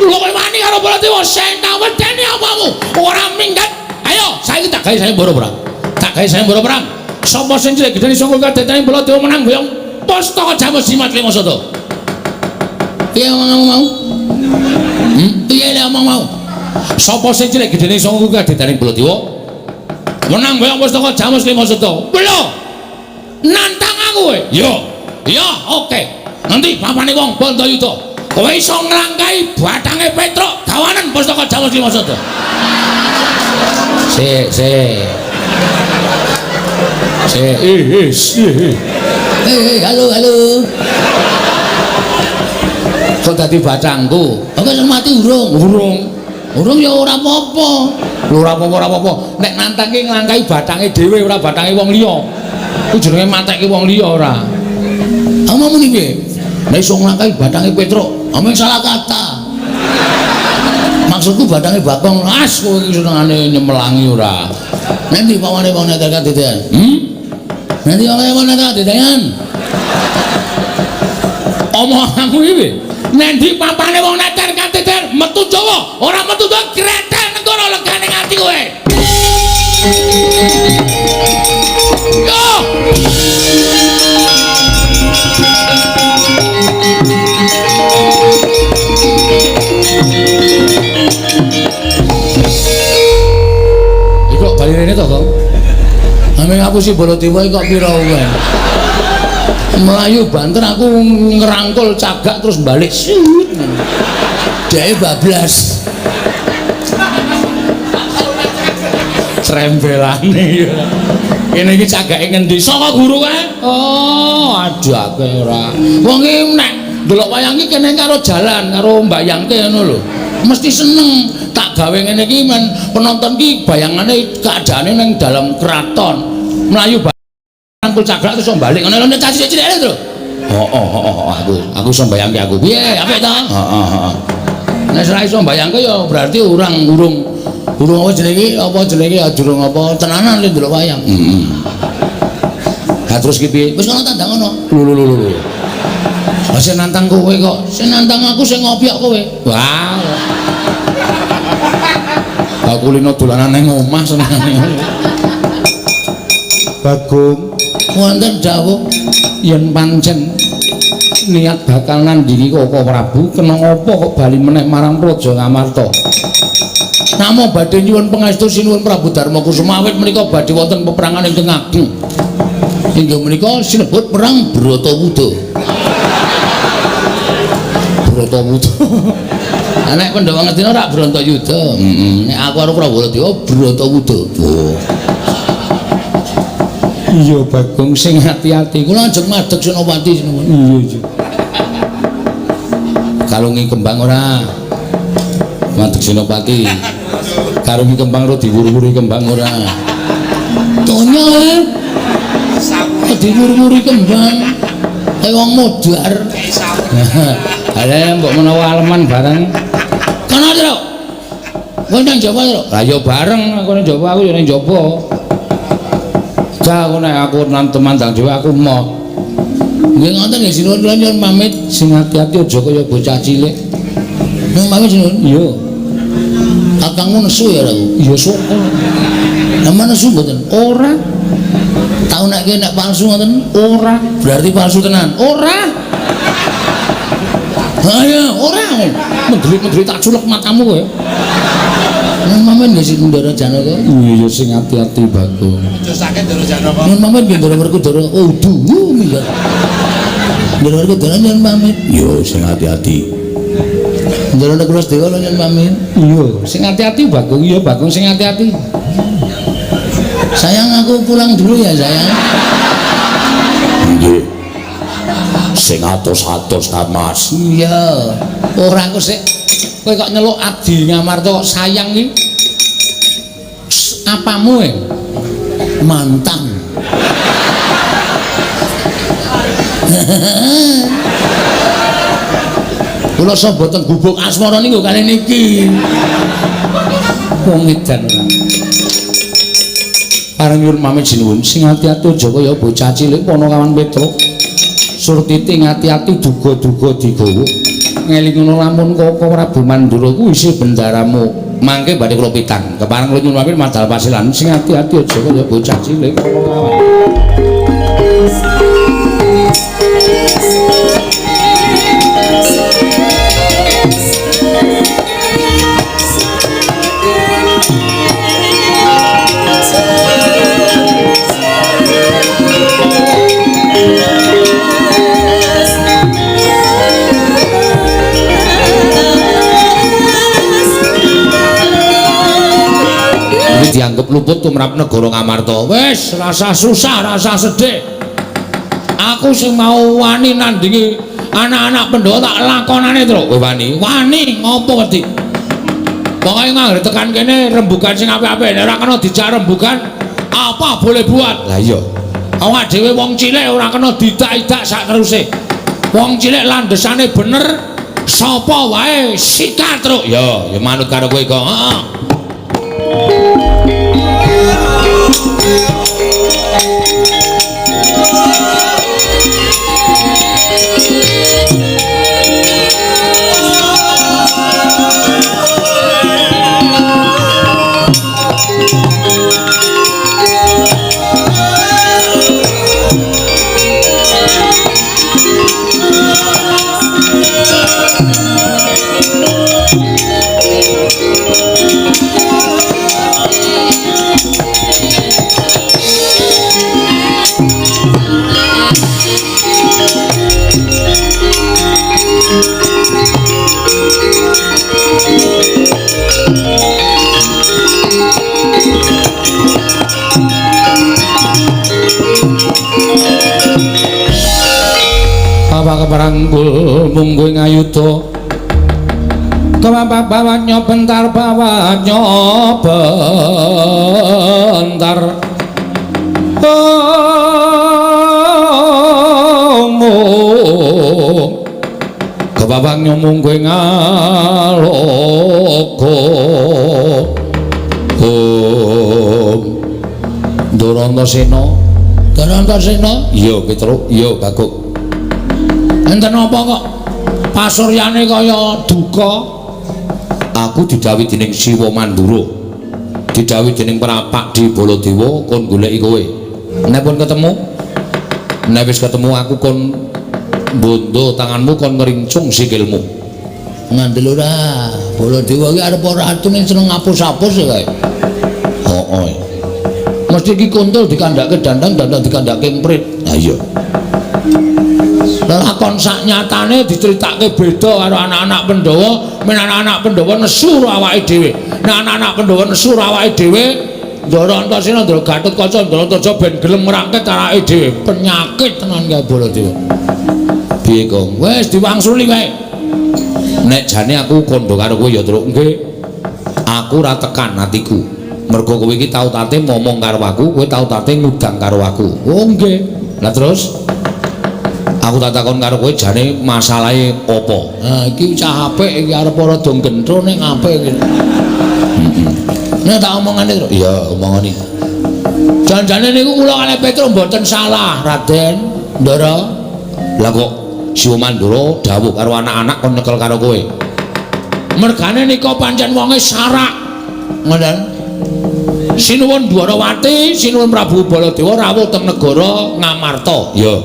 Speaker 1: Lho kowe wani karo Baladewa sing tak wedeni apamu? Ora minggat. Ayo, saiki tak gawe sayembara perang. Tak gawe sayembara perang. Sapa sing cilik gedene sangka kadetane Baladewa menang boyong pustaka Jamus Jimat Lima Sata. Piye omong mau? Piye le omong mau? Sapa sing cilik gedene sangka kadetane Baladewa menang boyong pustaka Jamus Lima Sata. Lho. Nantang aku kowe. Yo. Yo, oke. Nanti papane wong Bandayuda. Kowe iso nglangkai bathange Petruk gawanen pustaka Jamus Lima Sata. Sik, sik. Sik, eh. Eh, halo, halo. Kok dadi bacangku? Oke, sing mati urung. Urung. Urung ya ora apa-apa. Lho ora apa-apa, ora apa-apa. Nek nantang ki nglangkai bathange dhewe ora bathange wong liya. Kuwi jenenge matekke wong liya ora. Omong muni piye? Nek iso nglangkai bathange Petruk, omong salah kata. Maksudku bathange Bagong. As kowe iki senengane nyemelangi ora. Nanti pawane wong nek kadedean. Nanti pawane wong nek kadedean. Omonganmu iki piye? Nendi papane wong nek kadedean metu Jawa, ora metu Jawa gretel negara legane ati kowe. Yo. Iki kok bali rene to, Gong? Ame ngapusi Baladewa iki kok pira wae. Melayu banter aku ngerangkul cagak terus balik. Siut. Dheke bablas. Trembelane ya. Kene iki cagake ngendi? Saka guru kae. Oh, aduh aku ora. Wong iki nek ndelok wayang iki kene karo jalan karo mbayangke ngono lho. Mesti seneng. Tak gawe ngene iki men penonton ki bayangane keadaane ning dalam keraton. Melayu rangkul cagak terus balik ngono lho cah cilik-cilik lho. Heeh heeh aku iso mbayangke aku. Piye apik to? Heeh heeh. Nek ora iso mbayangke ya berarti urang urung urung apa jenenge ya durung apa tenanan lho ndelok wayang. Heeh. Ha terus ki piye? Wis ngono tandang ngono. Lho lho lho lho. Lah sing nantang kowe kok, sing nantang aku sing ngopiok kowe. Wah. Aku lino dolanan ning omah senengane. Bagong wonten dawuh yen pancen niat bakal nandingi Koko Prabu kena apa kok bali meneh marang Praja Ngamarta. Namung badhe nyuwun pangestu sinuwun Prabu Darma Kusuma awit menika badhe wonten peperangan ingkang ageng. Inggih menika sinebut perang Bratawuda. Bratawuda. Nek Pandhawa Ngastina ora Bratayuda. Heeh. Nek aku karo Prabu Baladewa Bratawuda. Oh. Iya Bagong sing ati-ati. Kula ajeng madeg Senopati sinuwun. Iya iya. Kalungi kembang ora? Madeg Senopati. Karungi kembang ora diwur-wuri kembang ora? Tonya diwur-wuri kembang. Kaya wong modar. Ala mbok menawa aleman bareng. Kono to. Kowe nang Jawa to? Lah ya bareng aku nang Jawa, aku ya nang Jawa. Jah aku nek aku nang temandang dhewe aku moh. Nggih ngoten nggih sinuwun kula nyuwun pamit sing ati-ati aja kaya bocah cilik. Nyuwun pamit sinuwun. Iya. Kakangmu nesu ya aku. Iya syukur. Lah nesu mboten? Ora. Tau nek kowe nek palsu ngoten? Ora. Berarti palsu tenan? Ora. Ha ya, ora. Mendelik-mendelik tak culek matamu kowe. Nyuwun pamit nggih sing Ndara Janaka. Iya sing ati-ati Bagong.
Speaker 2: Aja sakit Ndara Janaka.
Speaker 1: Nyuwun pamit nggih Ndara Werkudara. Oh duh minggat. Ndara Werkudara nyuwun pamit. Iya sing ati-ati. Ndara Nekula Dewa nyuwun pamit. Iya sing ati-ati Bagong. Iya Bagong sing ati-ati. Sayang aku pulang dulu ya sayang. Nggih. Sing atos-atos ta Mas. Iya. Ora aku sik kowe kok nyeluk Adi Ngamarta kok sayang iki. Apamu e? Mantan. Kula mboten gubuk asmara niku kali niki. Wong edan ora. Pareng nyuwun pamit sinuwun sing ati-ati aja kaya bocah cilik Panakawan Petruk. Surtiti ngati-ati duga-duga digawa. Ngelingono lamun Koko Prabu Mandura kuwi isih bendaramu. Mangke badhe kula pitang. Kepareng kula nyuwun pamit madal pasilan sing ati-ati aja kaya bocah cilik Panakawan. Dianggep luput tumrap negara Ngamarta. Wis, rasa susah, rasa sedih. Aku sing mau wani nandingi anak-anak Pandhawa tak lakonane, Truk. Kowe wani? Wani ngopo wedi? Pokoke ngangger tekan kene rembugan sing apik-apik, nek ora kena dijak rembugan, apa boleh buat. Lah iya. Awak dhewe wong cilik ora kena didak-idak sak teruse. Wong cilik landhesane bener, sapa wae sikat, Truk. Ya, ya manut karo kowe kok. Heeh. Keparangkul mungguh ngayuda kemampak bawatnya bentar bawatnya bentar kebabangnya mungguh ngaloka Ndorantosena Ndorantosena iya Petruk iya Baguk. Enten apa kok pasuryane kaya duka? Aku didhawuhi dening Siwa Mandura, didhawuhi dening Prapak di Baladewa kon goleki kowe. Nek pun ketemu, nek wis ketemu aku kon bondo tanganmu kon ngrincung sikilmu. Ngandel ora? Baladewa iki arep ora atune seneng ngapus-apus ya kae. Heeh. Mesti iki kuntul dikandhake dandang, dandang dikandhake emprit. Ha iya. Lakon sak nyatane diceritake beda karo anak-anak Pandhawa, men anak-anak Pandhawa nesu karo awake dhewe. Nek anak-anak Pandhawa nesu karo awake dhewe, Ndara Antasena, Ndara Gatotkaca, Ndara Antareja ben gelem ngrangket awake dhewe. Penyakit tenan kae Baladewa. Piye, Gong? Wis diwangsuli wae. Nek jane aku kandha karo kowe ya, Truk. Nggih. Aku ora tekan atiku. Mergo kowe iki tau tate momong karo aku, kowe tau tate ngudang karo aku. Oh nggih. Lah terus aku tak takon karo kowe jane masalahe apa? Ha iki cah apik iki arep rada gentro ning apik iki. Heeh. Nek tak omongane, Truk. Iya, omongane. Janjane niku kula kalih Petruk mboten salah, Raden Ndara. Lah kok Siwa Mandura dawuh karo anak-anak kon nyekel karo kowe? Mergane nika pancen wonge sarak. Ngoten. Sinuwun Dwarawati, sinuwun Prabu Baladewa rawuh teng negara Ngamarta. Ya.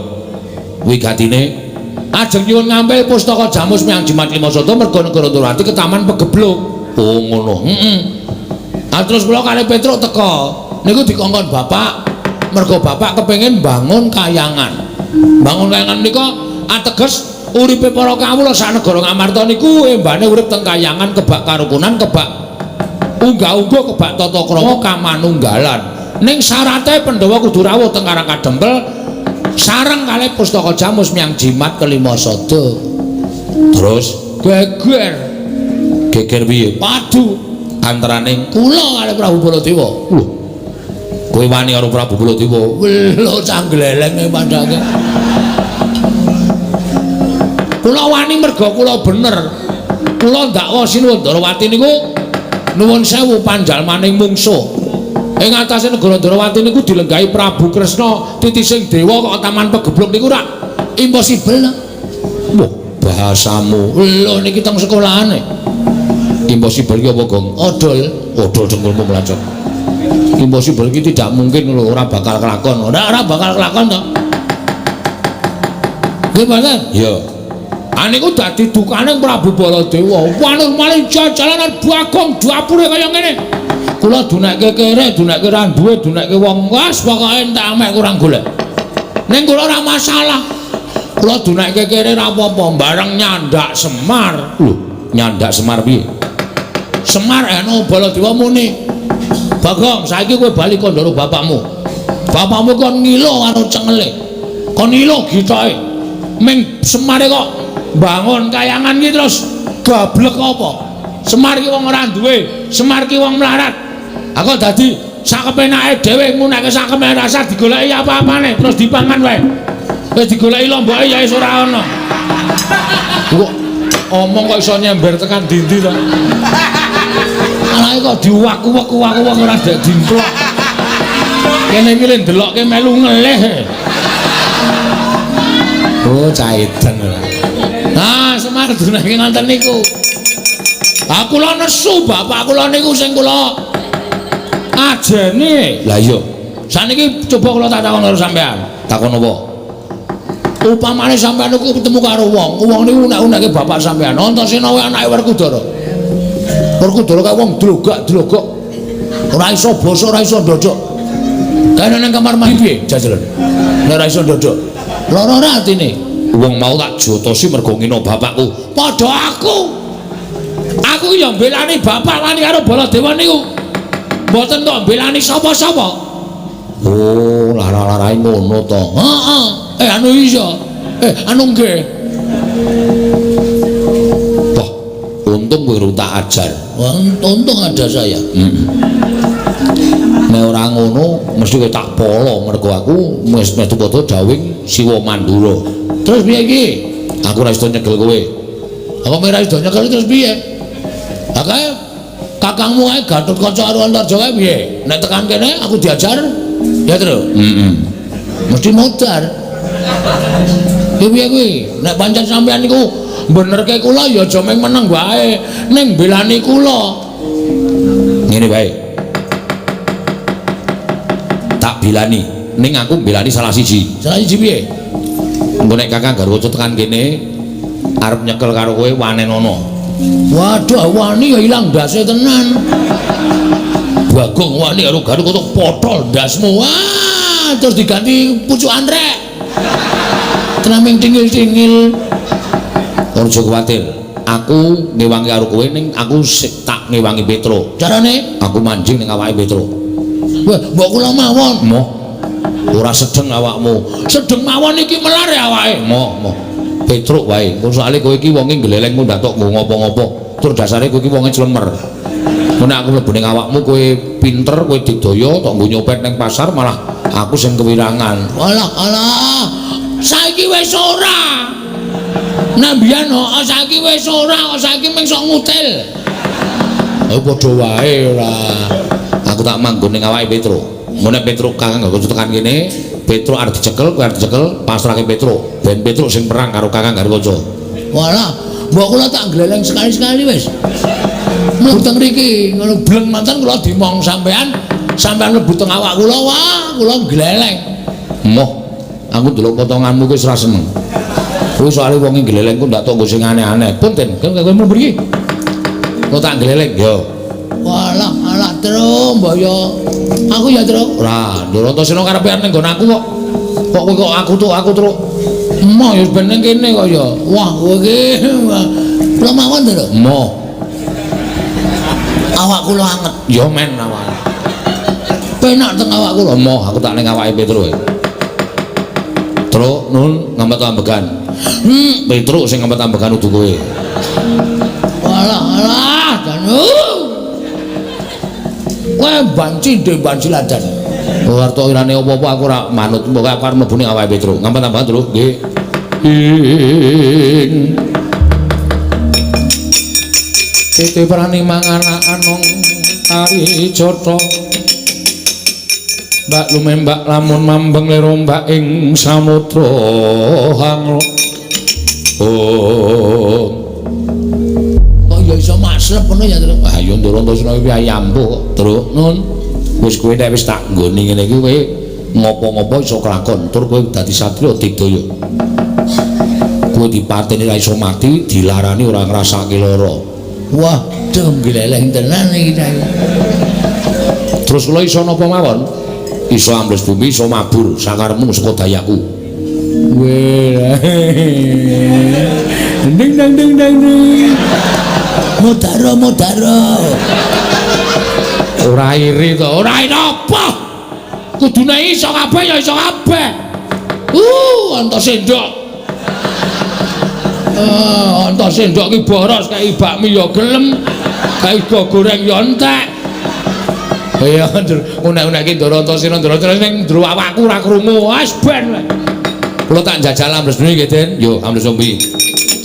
Speaker 1: Wigatine ajeng nyuwun ngampil pustaka Jamus Miang Jimat Lima Sata merga negara Dwarawati ketaman pegebluk. Oh ngono. Heeh. Ah terus kula kalih Petruk teka. Niku dikongkon bapak, merga bapak kepengin bangun kayangan. Bangun kayangan nika ateges uripe para kawula sak negara Ngamarta niku embane urip teng kayangan kebak karukunan, kebak unggah-ungguh, kebak tata krama kamanunggalan. Ning syarate Pandhawa kudu rawuh teng Karang Kadempel sareng kalih pustaka Jamus Miang Jimat Kelima Sada. Terus geger. Geger piye? Padu antaraning kula kalih Prabu Baladewa. Lho. Kowe wani karo Prabu Baladewa? Lho cah gleleng padake. Kula wani merga kula bener. Kula ndakwa Sinuwun Ndarawati niku nuwun sewu panjalmaning mungsuh. Ing atase negara Ndarawati niku dilenggahi Prabu Kresna titising dewa kok taman pegebluk niku rak impossible ta. Wah, bahasamu. Lho niki teng sekolahane. Impossible ki apa, Gong? Odol, odol dengkulmu mlacet. Impossible ki tidak mungkin lho, ora bakal kelakon. Ora bakal kelakon to. Nggih mboten? Iya. Aniku dadi dukane Prabu Baladewa. Wanur malih jajalanan Bagong dapure kaya ngene. Kula dunekke kere, dunekke ra duwe, dunekke wong. Wes pokoke entek amek kurang golek. Ning kula ora masalah. Kula dunekke kere ra apa-apa, bareng nyandak Semar. Lho, nyandak Semar piye? Semar eno Baladewa muni. Bagong, saiki kowe bali kandha bapakmu. Bapakmu kon ngilo karo cengele. Kon ngilo gitoke. Ming Semare kok bangun kayangan iki terus gablek apa? Semar ki wong ora duwe, Semar ki wong melarat. Aku dadi sakepenake dhewe ngunake sakepenake rasa digoleki apa-apane terus dipangan wae. Wis digoleki lomboke ya wis ora ana. Kok omong kok iso nyember tekan dindi to? Anake kok diwaku-waku-waku ora dek dimplok. Kene iki le ndelokke melu ngelih. Oh, caiden. Nah, Semar dunake ngoten niku. Ah kula nesu bapak kula niku sing kula ajene. Lah iya. Saniki coba kula tak takon karo sampean. Takon apa? Upamane sampean niku ketemu karo wong, wong niku unek-uneke bapak sampean. Antasena wae anake Werkudara. Werkudara kae wong drogak-drogok. Ora iso basa, ora iso ndodok. Kae nang kamar mandi piye jajalan? Nek ora iso ndodok. Lara ora atine? Wong mau tak jotosi mergo ngino bapakku. Padha aku. Aku ya mbelani bapak wani karo Baladewa niku. Mboten kok mbelani sapa-sapa. Oh, lara-larae ngono to. Heeh. Anu iya. Anu nggih. Wah, untung kowe tak ajar. Wah, untung ada saya. Heeh. Nek ora ngono mesti kowe tak polo mergo aku wis metu padha dawing Siwa Mandura. Terus piye iki? Aku ora iso nyekel kowe. Aku ora iso nyekel terus piye? Lah kae kakangmu kae Gatotkaca karo Antarja kae piye? Nek tekan kene aku diajar ya, Tru? Heeh. Mesti modar. Piye kuwi? Nek pancen sampean niku benerke kula ya aja mung meneng wae, ning belani kula. Ngene wae. Tak bilani, ning aku mbelani salah siji. Salah siji piye? Engko nek Kakang Garwaca tekan kene arep nyekel karo kowe wanenono. Waduh, wani ya ilang ndase tenan. Bagong wani karo Garuda potol ndasmu. Wah, terus diganti pucukan rek. Tenaming tingil-tingil. Aja kuwatir. Aku ngewangi karo kowe ning aku tak ngewangi Petro. Carane aku manjing ning awake Petro. Wah, mbok kula mawon. Moh. Ora sedeng awakmu. Sedeng mawon iki melar ya awake. Moh, moh. Petro wae. Engko soalé kowe iki wonge gleleng mung datok nggo ngopo-ngopo. Tur dasare kowe iki wonge clemer. Nek aku mlebu ning awakmu kowe pinter, kowe digdaya tok nggo nyopet ning pasar malah aku sing kewirangan. Alah, alah. Saiki wis ora. Nek mbiyen kok saiki wis ora, kok saiki mung sok ngutil. Oh padha wae ora. Aku tak manggon ning awake Petro. Mun nek Petro Kakang Garuda tekan kene, Petro arep dicekel, kowe arep dicekel, pasrahke Petro. Ben Petro sing perang karo Kakang Garuda. Walah, mbok kula tak gleleng sekali-sekali wis. Mlebu teng mriki, ngono bleng manten kula dimong sampean, sampean mlebu teng awak kula, wah, kula gleleng. Moh, aku ndelok potonganmu kuwi wis ora seneng. Kuwi soalé wong gleleng ku ndak tonggo sing aneh-aneh. Punten, kowe mlebu mriki. Kok tak gleleng yo. Walah, alah Tru, mbok yo. Aku ya Tru. Ora, Ndoro Antasena karepe arep ning nggon aku kok. Kok kowe kok aku tuh, aku Tru. Moh ya ben ning kene kok ya. Wah, kowe iki kula mawon to, Moh. Awak kula anget. Ya men awake. Penak teng awak kula. Moh, aku tak ning awake Petro. Tru, nun ngempet ambegan. Petro sing ngempet ambegan udu kowe. Walah, alah, janu. Kowe banci ndek banci ladan. Ora tok irane apa-apa aku ora manut. Pokoke aku arep mlebu ning awake Petro. Ngempet ambegan, Tru. Nggih. Ing Titi prani mangana anong ari jata mbak lumembak lamun mambeng lerombak ing samudra hanglo. Oh kok ya iso maslep ngono ya Tru? Ah ya Ndoro Antasena iki ayampuh kok Tru. Nun wis kowe nek wis tak nggoni ngene iki kowe ngopo-ngopo iso kelakon tur kowe dadi satriya digdaya. Kowe dipateni ra iso mati, dilarani ora ngrasake lara. Wah, dong gleleng tenan iki. Terus kula iso napa mawon? Iso ambles bumi, iso mabur sakarepmu saka dayaku. Weh. Ding dang ding dang ding. Modaro modaro. Ora iri to, ora iri apa? Kudune iso kabeh ya iso kabeh. Anta sendok. Anta sendok ki boros kae bakmi ya gelem, kae go goreng ya entek. Iya, unek-unek ki Ndoro Antasena, Ndoro Antasena ning njero awakku ora krungu. Wis ben. Kula tak njajal ambles bumi nggih, Den. Yo, ambles bumi.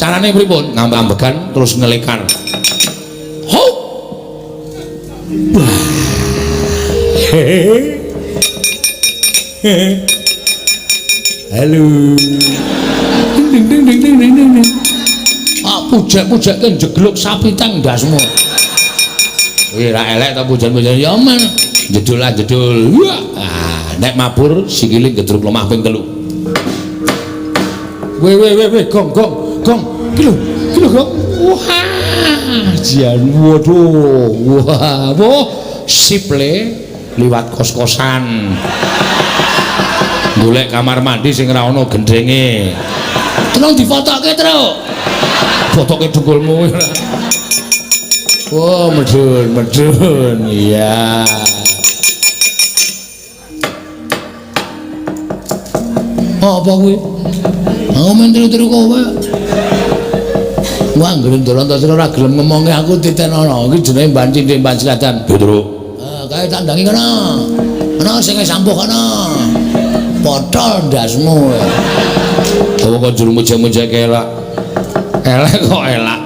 Speaker 1: Carane pripun? Ngambegan terus ngelekar. Hop. Halo. Ding ding ding ding ding ding ding. Ah pujek-pujekke njegluk sapi teng ndasmu. Kuwi ra elek ta pujan-pujan ya men. Jedul lah jedul. Wah, ah, nek mabur sikile gedruk lemah ping 3. Weh weh weh weh gong gong gong. Ki lho, ki lho gong. Wah, jan waduh. Wah, wah sip le liwat kos-kosan. Golek kamar mandi sing ora ana gendenge. Tolong difotoke, Tru. Fotoke dengkulmu. Oh, medun, medun. Iya. Apa kuwi? Aku men tiru-tiru kowe. Wah, anggere Ndoro Antasena ora gelem ngomongi aku titenono. Iki jenenge banci ndek Bansilatan. Petro. Ah, kae tak ndangi kono. Ana sing sampuh kono. Potol ndasmu. Kowe kok juru mujek-mujek elak. Elek kok elak.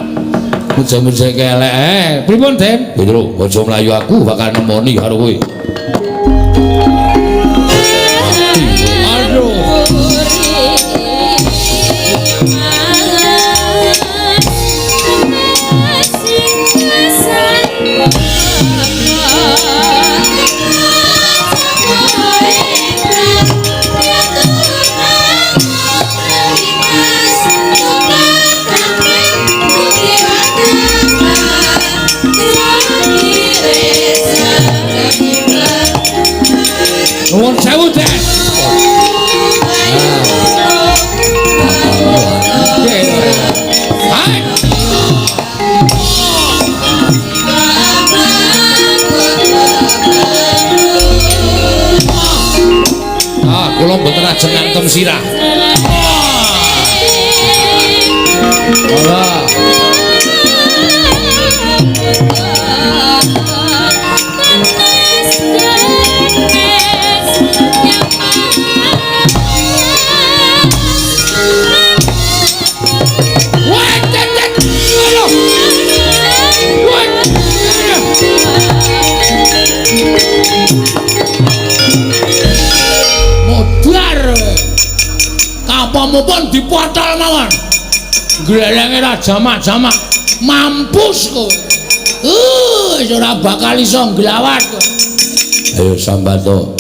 Speaker 1: Mujek-mujek elek. Pripun, Den? Petro, aja mlayu aku bakal nemoni karo kowe. Aduh.
Speaker 4: Yes.
Speaker 1: Nuwun sewu, Den. Hai. Ah, kula mboten ajeng ngantem sirah. Ora. Modar. Kapamu pun dipotol mawon. Glelenge ra jamak-jamak. Mampus kowe. Wis ora bakal iso nglawat kowe. Ayo Sambato.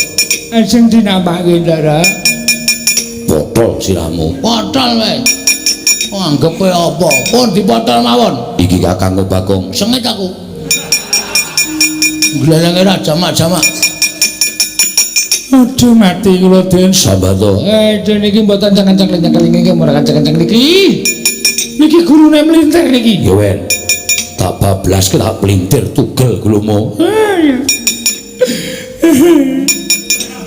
Speaker 4: Ajeng dinampake, Ndara.
Speaker 1: Potol sirahmu. Potol wae. Anggep kowe apa? Pun dipotol mawon. Iki Kakangku Bagong. Sengit aku. Glelenge ra jamak-jamak.
Speaker 4: Aduh mati kula, Den.
Speaker 1: Sambato.
Speaker 4: Den niki mboten kenceng-kenceng niki ora kenceng-kenceng niki. Niki gurune mlintir niki.
Speaker 1: Ya wen. Tak bablaske tak plintir tugel gulumu.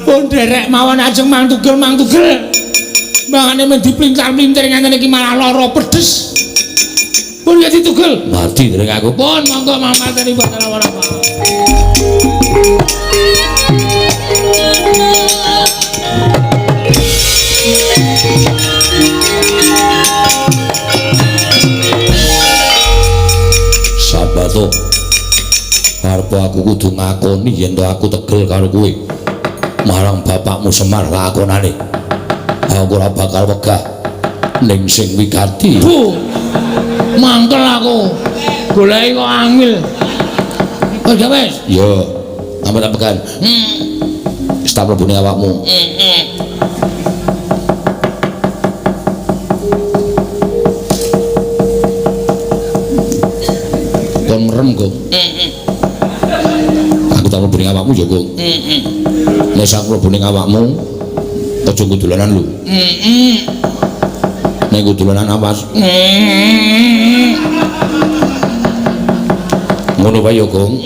Speaker 4: Pun derek mawon ajeng mang tugel mang tugel. Mangane men diplintar-plintir ngenten iki malah lara pedes. Pun ya ditugel.
Speaker 1: Mati dereng aku.
Speaker 4: Pun monggo mampateni boten apa-apa.
Speaker 1: Sambato. Arep aku kudu ngakoni yen to aku tegel karo kowe. Marang bapakmu Semar lakonane. Aku ora bakal wegah ning sing wigati.
Speaker 4: Bu. Mangkel aku. Goleki kok angel. Wis wis.
Speaker 1: Yo, ampun tak pegan. Wis tak mlebu ning awakmu. Kon merem, Gong. Aku tak mlebu ning awakmu ya, Gong. Nek sak mlebu ning awakmu aja nggo dolanan lho. Nek nggo dolanan awas. Ngono wae ya, Gong.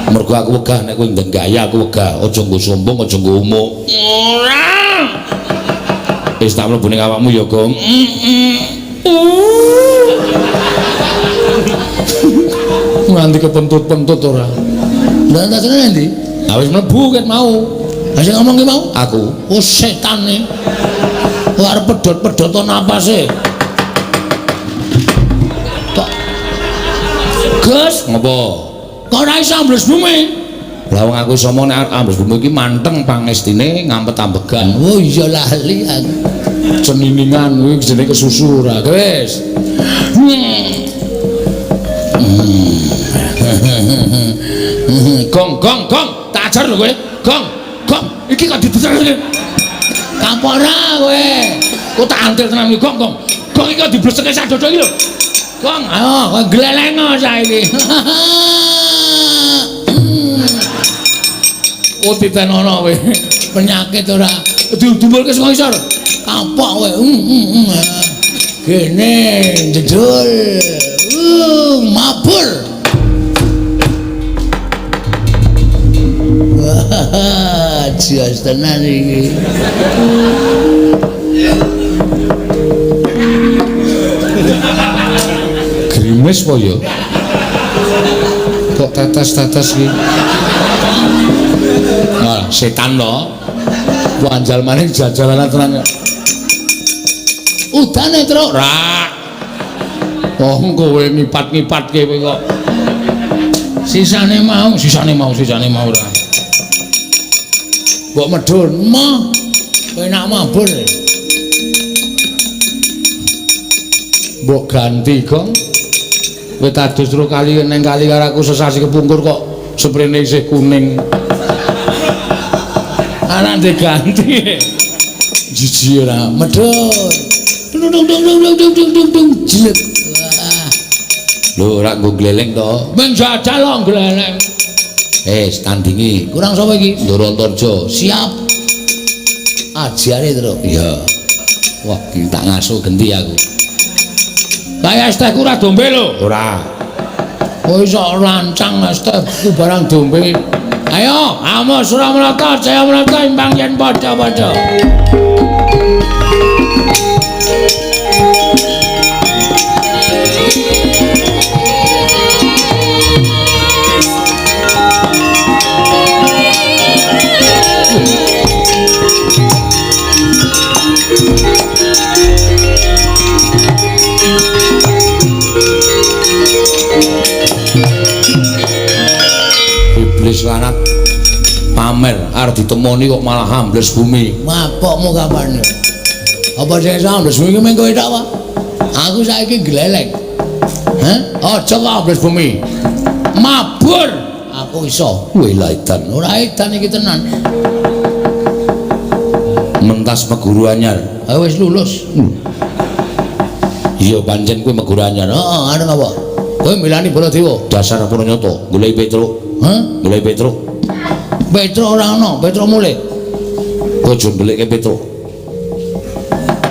Speaker 1: Mergo aku wegah nek kowe ndeng gaya aku wegah. Aja nggo sombong, aja nggo umuk.
Speaker 4: Ora.
Speaker 1: Wis tak mlebu ning awakmu ya, Gong.
Speaker 4: Nganti kepentut-pentut ora.
Speaker 3: Lah entasane endi?
Speaker 1: Ha wis mlebu ket mau.
Speaker 3: Lah sing ngomong ki mau?
Speaker 1: Aku.
Speaker 3: Oh setane. Kok arep pedhot-pedhoton napase. Kok Gus,
Speaker 1: Ngopo?
Speaker 3: Kok ora iso ambles bumi?
Speaker 1: Lah wong aku iso nek ambles bumi iki manteng pangestine ngampet ambegan.
Speaker 3: Oh iya lali aku.
Speaker 1: Ceniningan kuwi jenenge kesusu ora. Wis. Gong gong gong, tak ajar lho kowe. Gong gong, iki kok dideser iki.
Speaker 3: Kapok ora kowe.
Speaker 1: Kok tak antir tenan iki gong gong. Gong iki kok dibleseke sak dodo iki lho. Gong,
Speaker 3: ayo kowe glelengno saiki.
Speaker 1: Oh titenono kowe.
Speaker 3: Penyakit ora.
Speaker 1: Didumulke saka isor.
Speaker 3: Kapok kowe. Gene jedul. Mabur. Wah, jos tenan iki.
Speaker 1: Grimes po ya? Kok tetes-tetes iki? Ah, setan to. Wanjal maning jajalanan tenan.
Speaker 3: Udane, Truk.
Speaker 1: Ra. Oh, kowe ngipat-ngipatke kowe kok.
Speaker 3: Sisane mau,
Speaker 1: sisane mau, sisane mau ora.
Speaker 3: Mbok medhun, mah. Kowe nak mabur.
Speaker 1: Mbok ganti, Gong. Kowe tadus ro kali neng kali karo aku sesasi kepungkur kok sprene isih kuning. Anak diganti. Jijik ora.
Speaker 3: Medhun. Dung dung dung dung dung dung dung dung jlek. Wah.
Speaker 1: Lho ora nggo gleleng to.
Speaker 3: Men jajal kok gleleng.
Speaker 1: Tandingi. Kurang sapa iki? Ndara Antarja. Siap. Ajare, Truk. Iya. Wah, tak ngasuh genti aku. Kaya es tehku ora dombe lho. Ora. Kowe iso lancang es tehku barang dombe. Ayo, amo Suramarta, Jayamarta imbang yen padha-padha. Iblis lanat pamer arep ditemoni kok malah ambles bumi.
Speaker 3: Mapokmu kapan? Apa sing iso ambles bumi ki mung kowe tok apa? Aku saiki gleleng. Hah?
Speaker 1: Aja kok ambles bumi. Mabur
Speaker 3: aku iso.
Speaker 1: Wih lah edan.
Speaker 3: Ora edan iki tenan.
Speaker 1: Mentas meguru anyar.
Speaker 3: Ah wis lulus.
Speaker 1: Iya pancen kowe meguru anyar.
Speaker 3: Heeh, arep apa? Kowe milani Baladewa.
Speaker 1: Dasar pura nyata, goleki Petruk.
Speaker 3: Hah?
Speaker 1: Goleki Petruk.
Speaker 3: Petruk ora ana, Petruk mulih.
Speaker 1: Kowe aja ndelikke Petruk.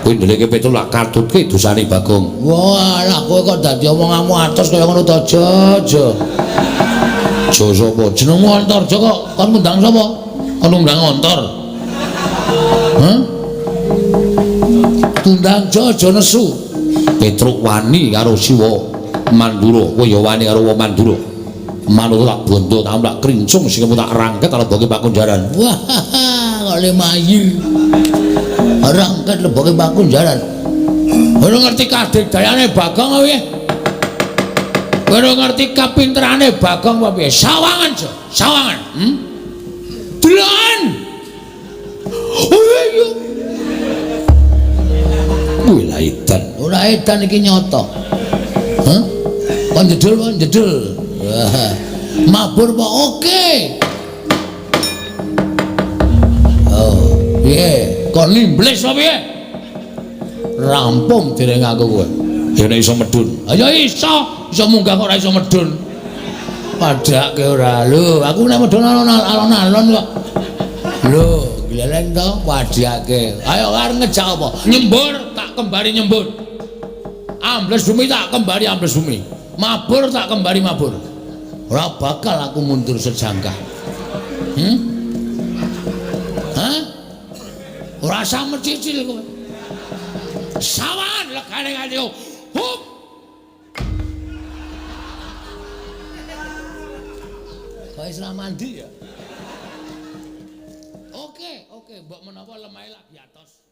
Speaker 1: Kowe ndelikke Petruk lak katutke dosane Bagong.
Speaker 3: Wah, lah kowe kok dadi omonganmu atos kaya ngono to, Aja.
Speaker 1: Aja sapa? Jenengmu Antarja kok kon ngundang sapa? Kon ngundang Antar.
Speaker 3: Hah? Tundang aja nesu.
Speaker 1: Petruk wani karo Siwa Mandura, kowe ya wani karo wong Mandura. Manut tak bondo, tak tak krincung sing tak rangket leboke pakunjaran.
Speaker 3: Wah, kok lemayir. Rangket leboke pakunjaran.
Speaker 1: Ora ngerti kadidayane Bagong apa piye? Ora ngerti kapinterane Bagong apa piye? Sawangan, Jo. Sawangan. Deloken. Oh iya. Wih lah edan.
Speaker 3: Ora edan iki nyata. Hah? Kon jedul, kon jedul. Wah, mabur apa oke? Oh, piye?
Speaker 1: Kon nimblis apa piye?
Speaker 3: Rampung dereng aku kowe.
Speaker 1: Ya nek iso medun.
Speaker 3: Ya iso, iso munggah kok ora iso medun. Padhake ora lho, aku nek medun alon-alon kok. Lho, gleleng to padhake. Ayo arep ngejak apa?
Speaker 1: Nyembur tak kembali nyembur. Ambles bumi tak kembali ambles bumi. Mabur tak kembali mabur.
Speaker 3: Ora bakal aku mundur sejangkah. Hah?
Speaker 1: Ora usah mecicil kowe. Sawangan legane nganti hup.
Speaker 3: Kok wis ra mandi ya?
Speaker 1: Oke, oke, mbok menawa lemahe lagi atos.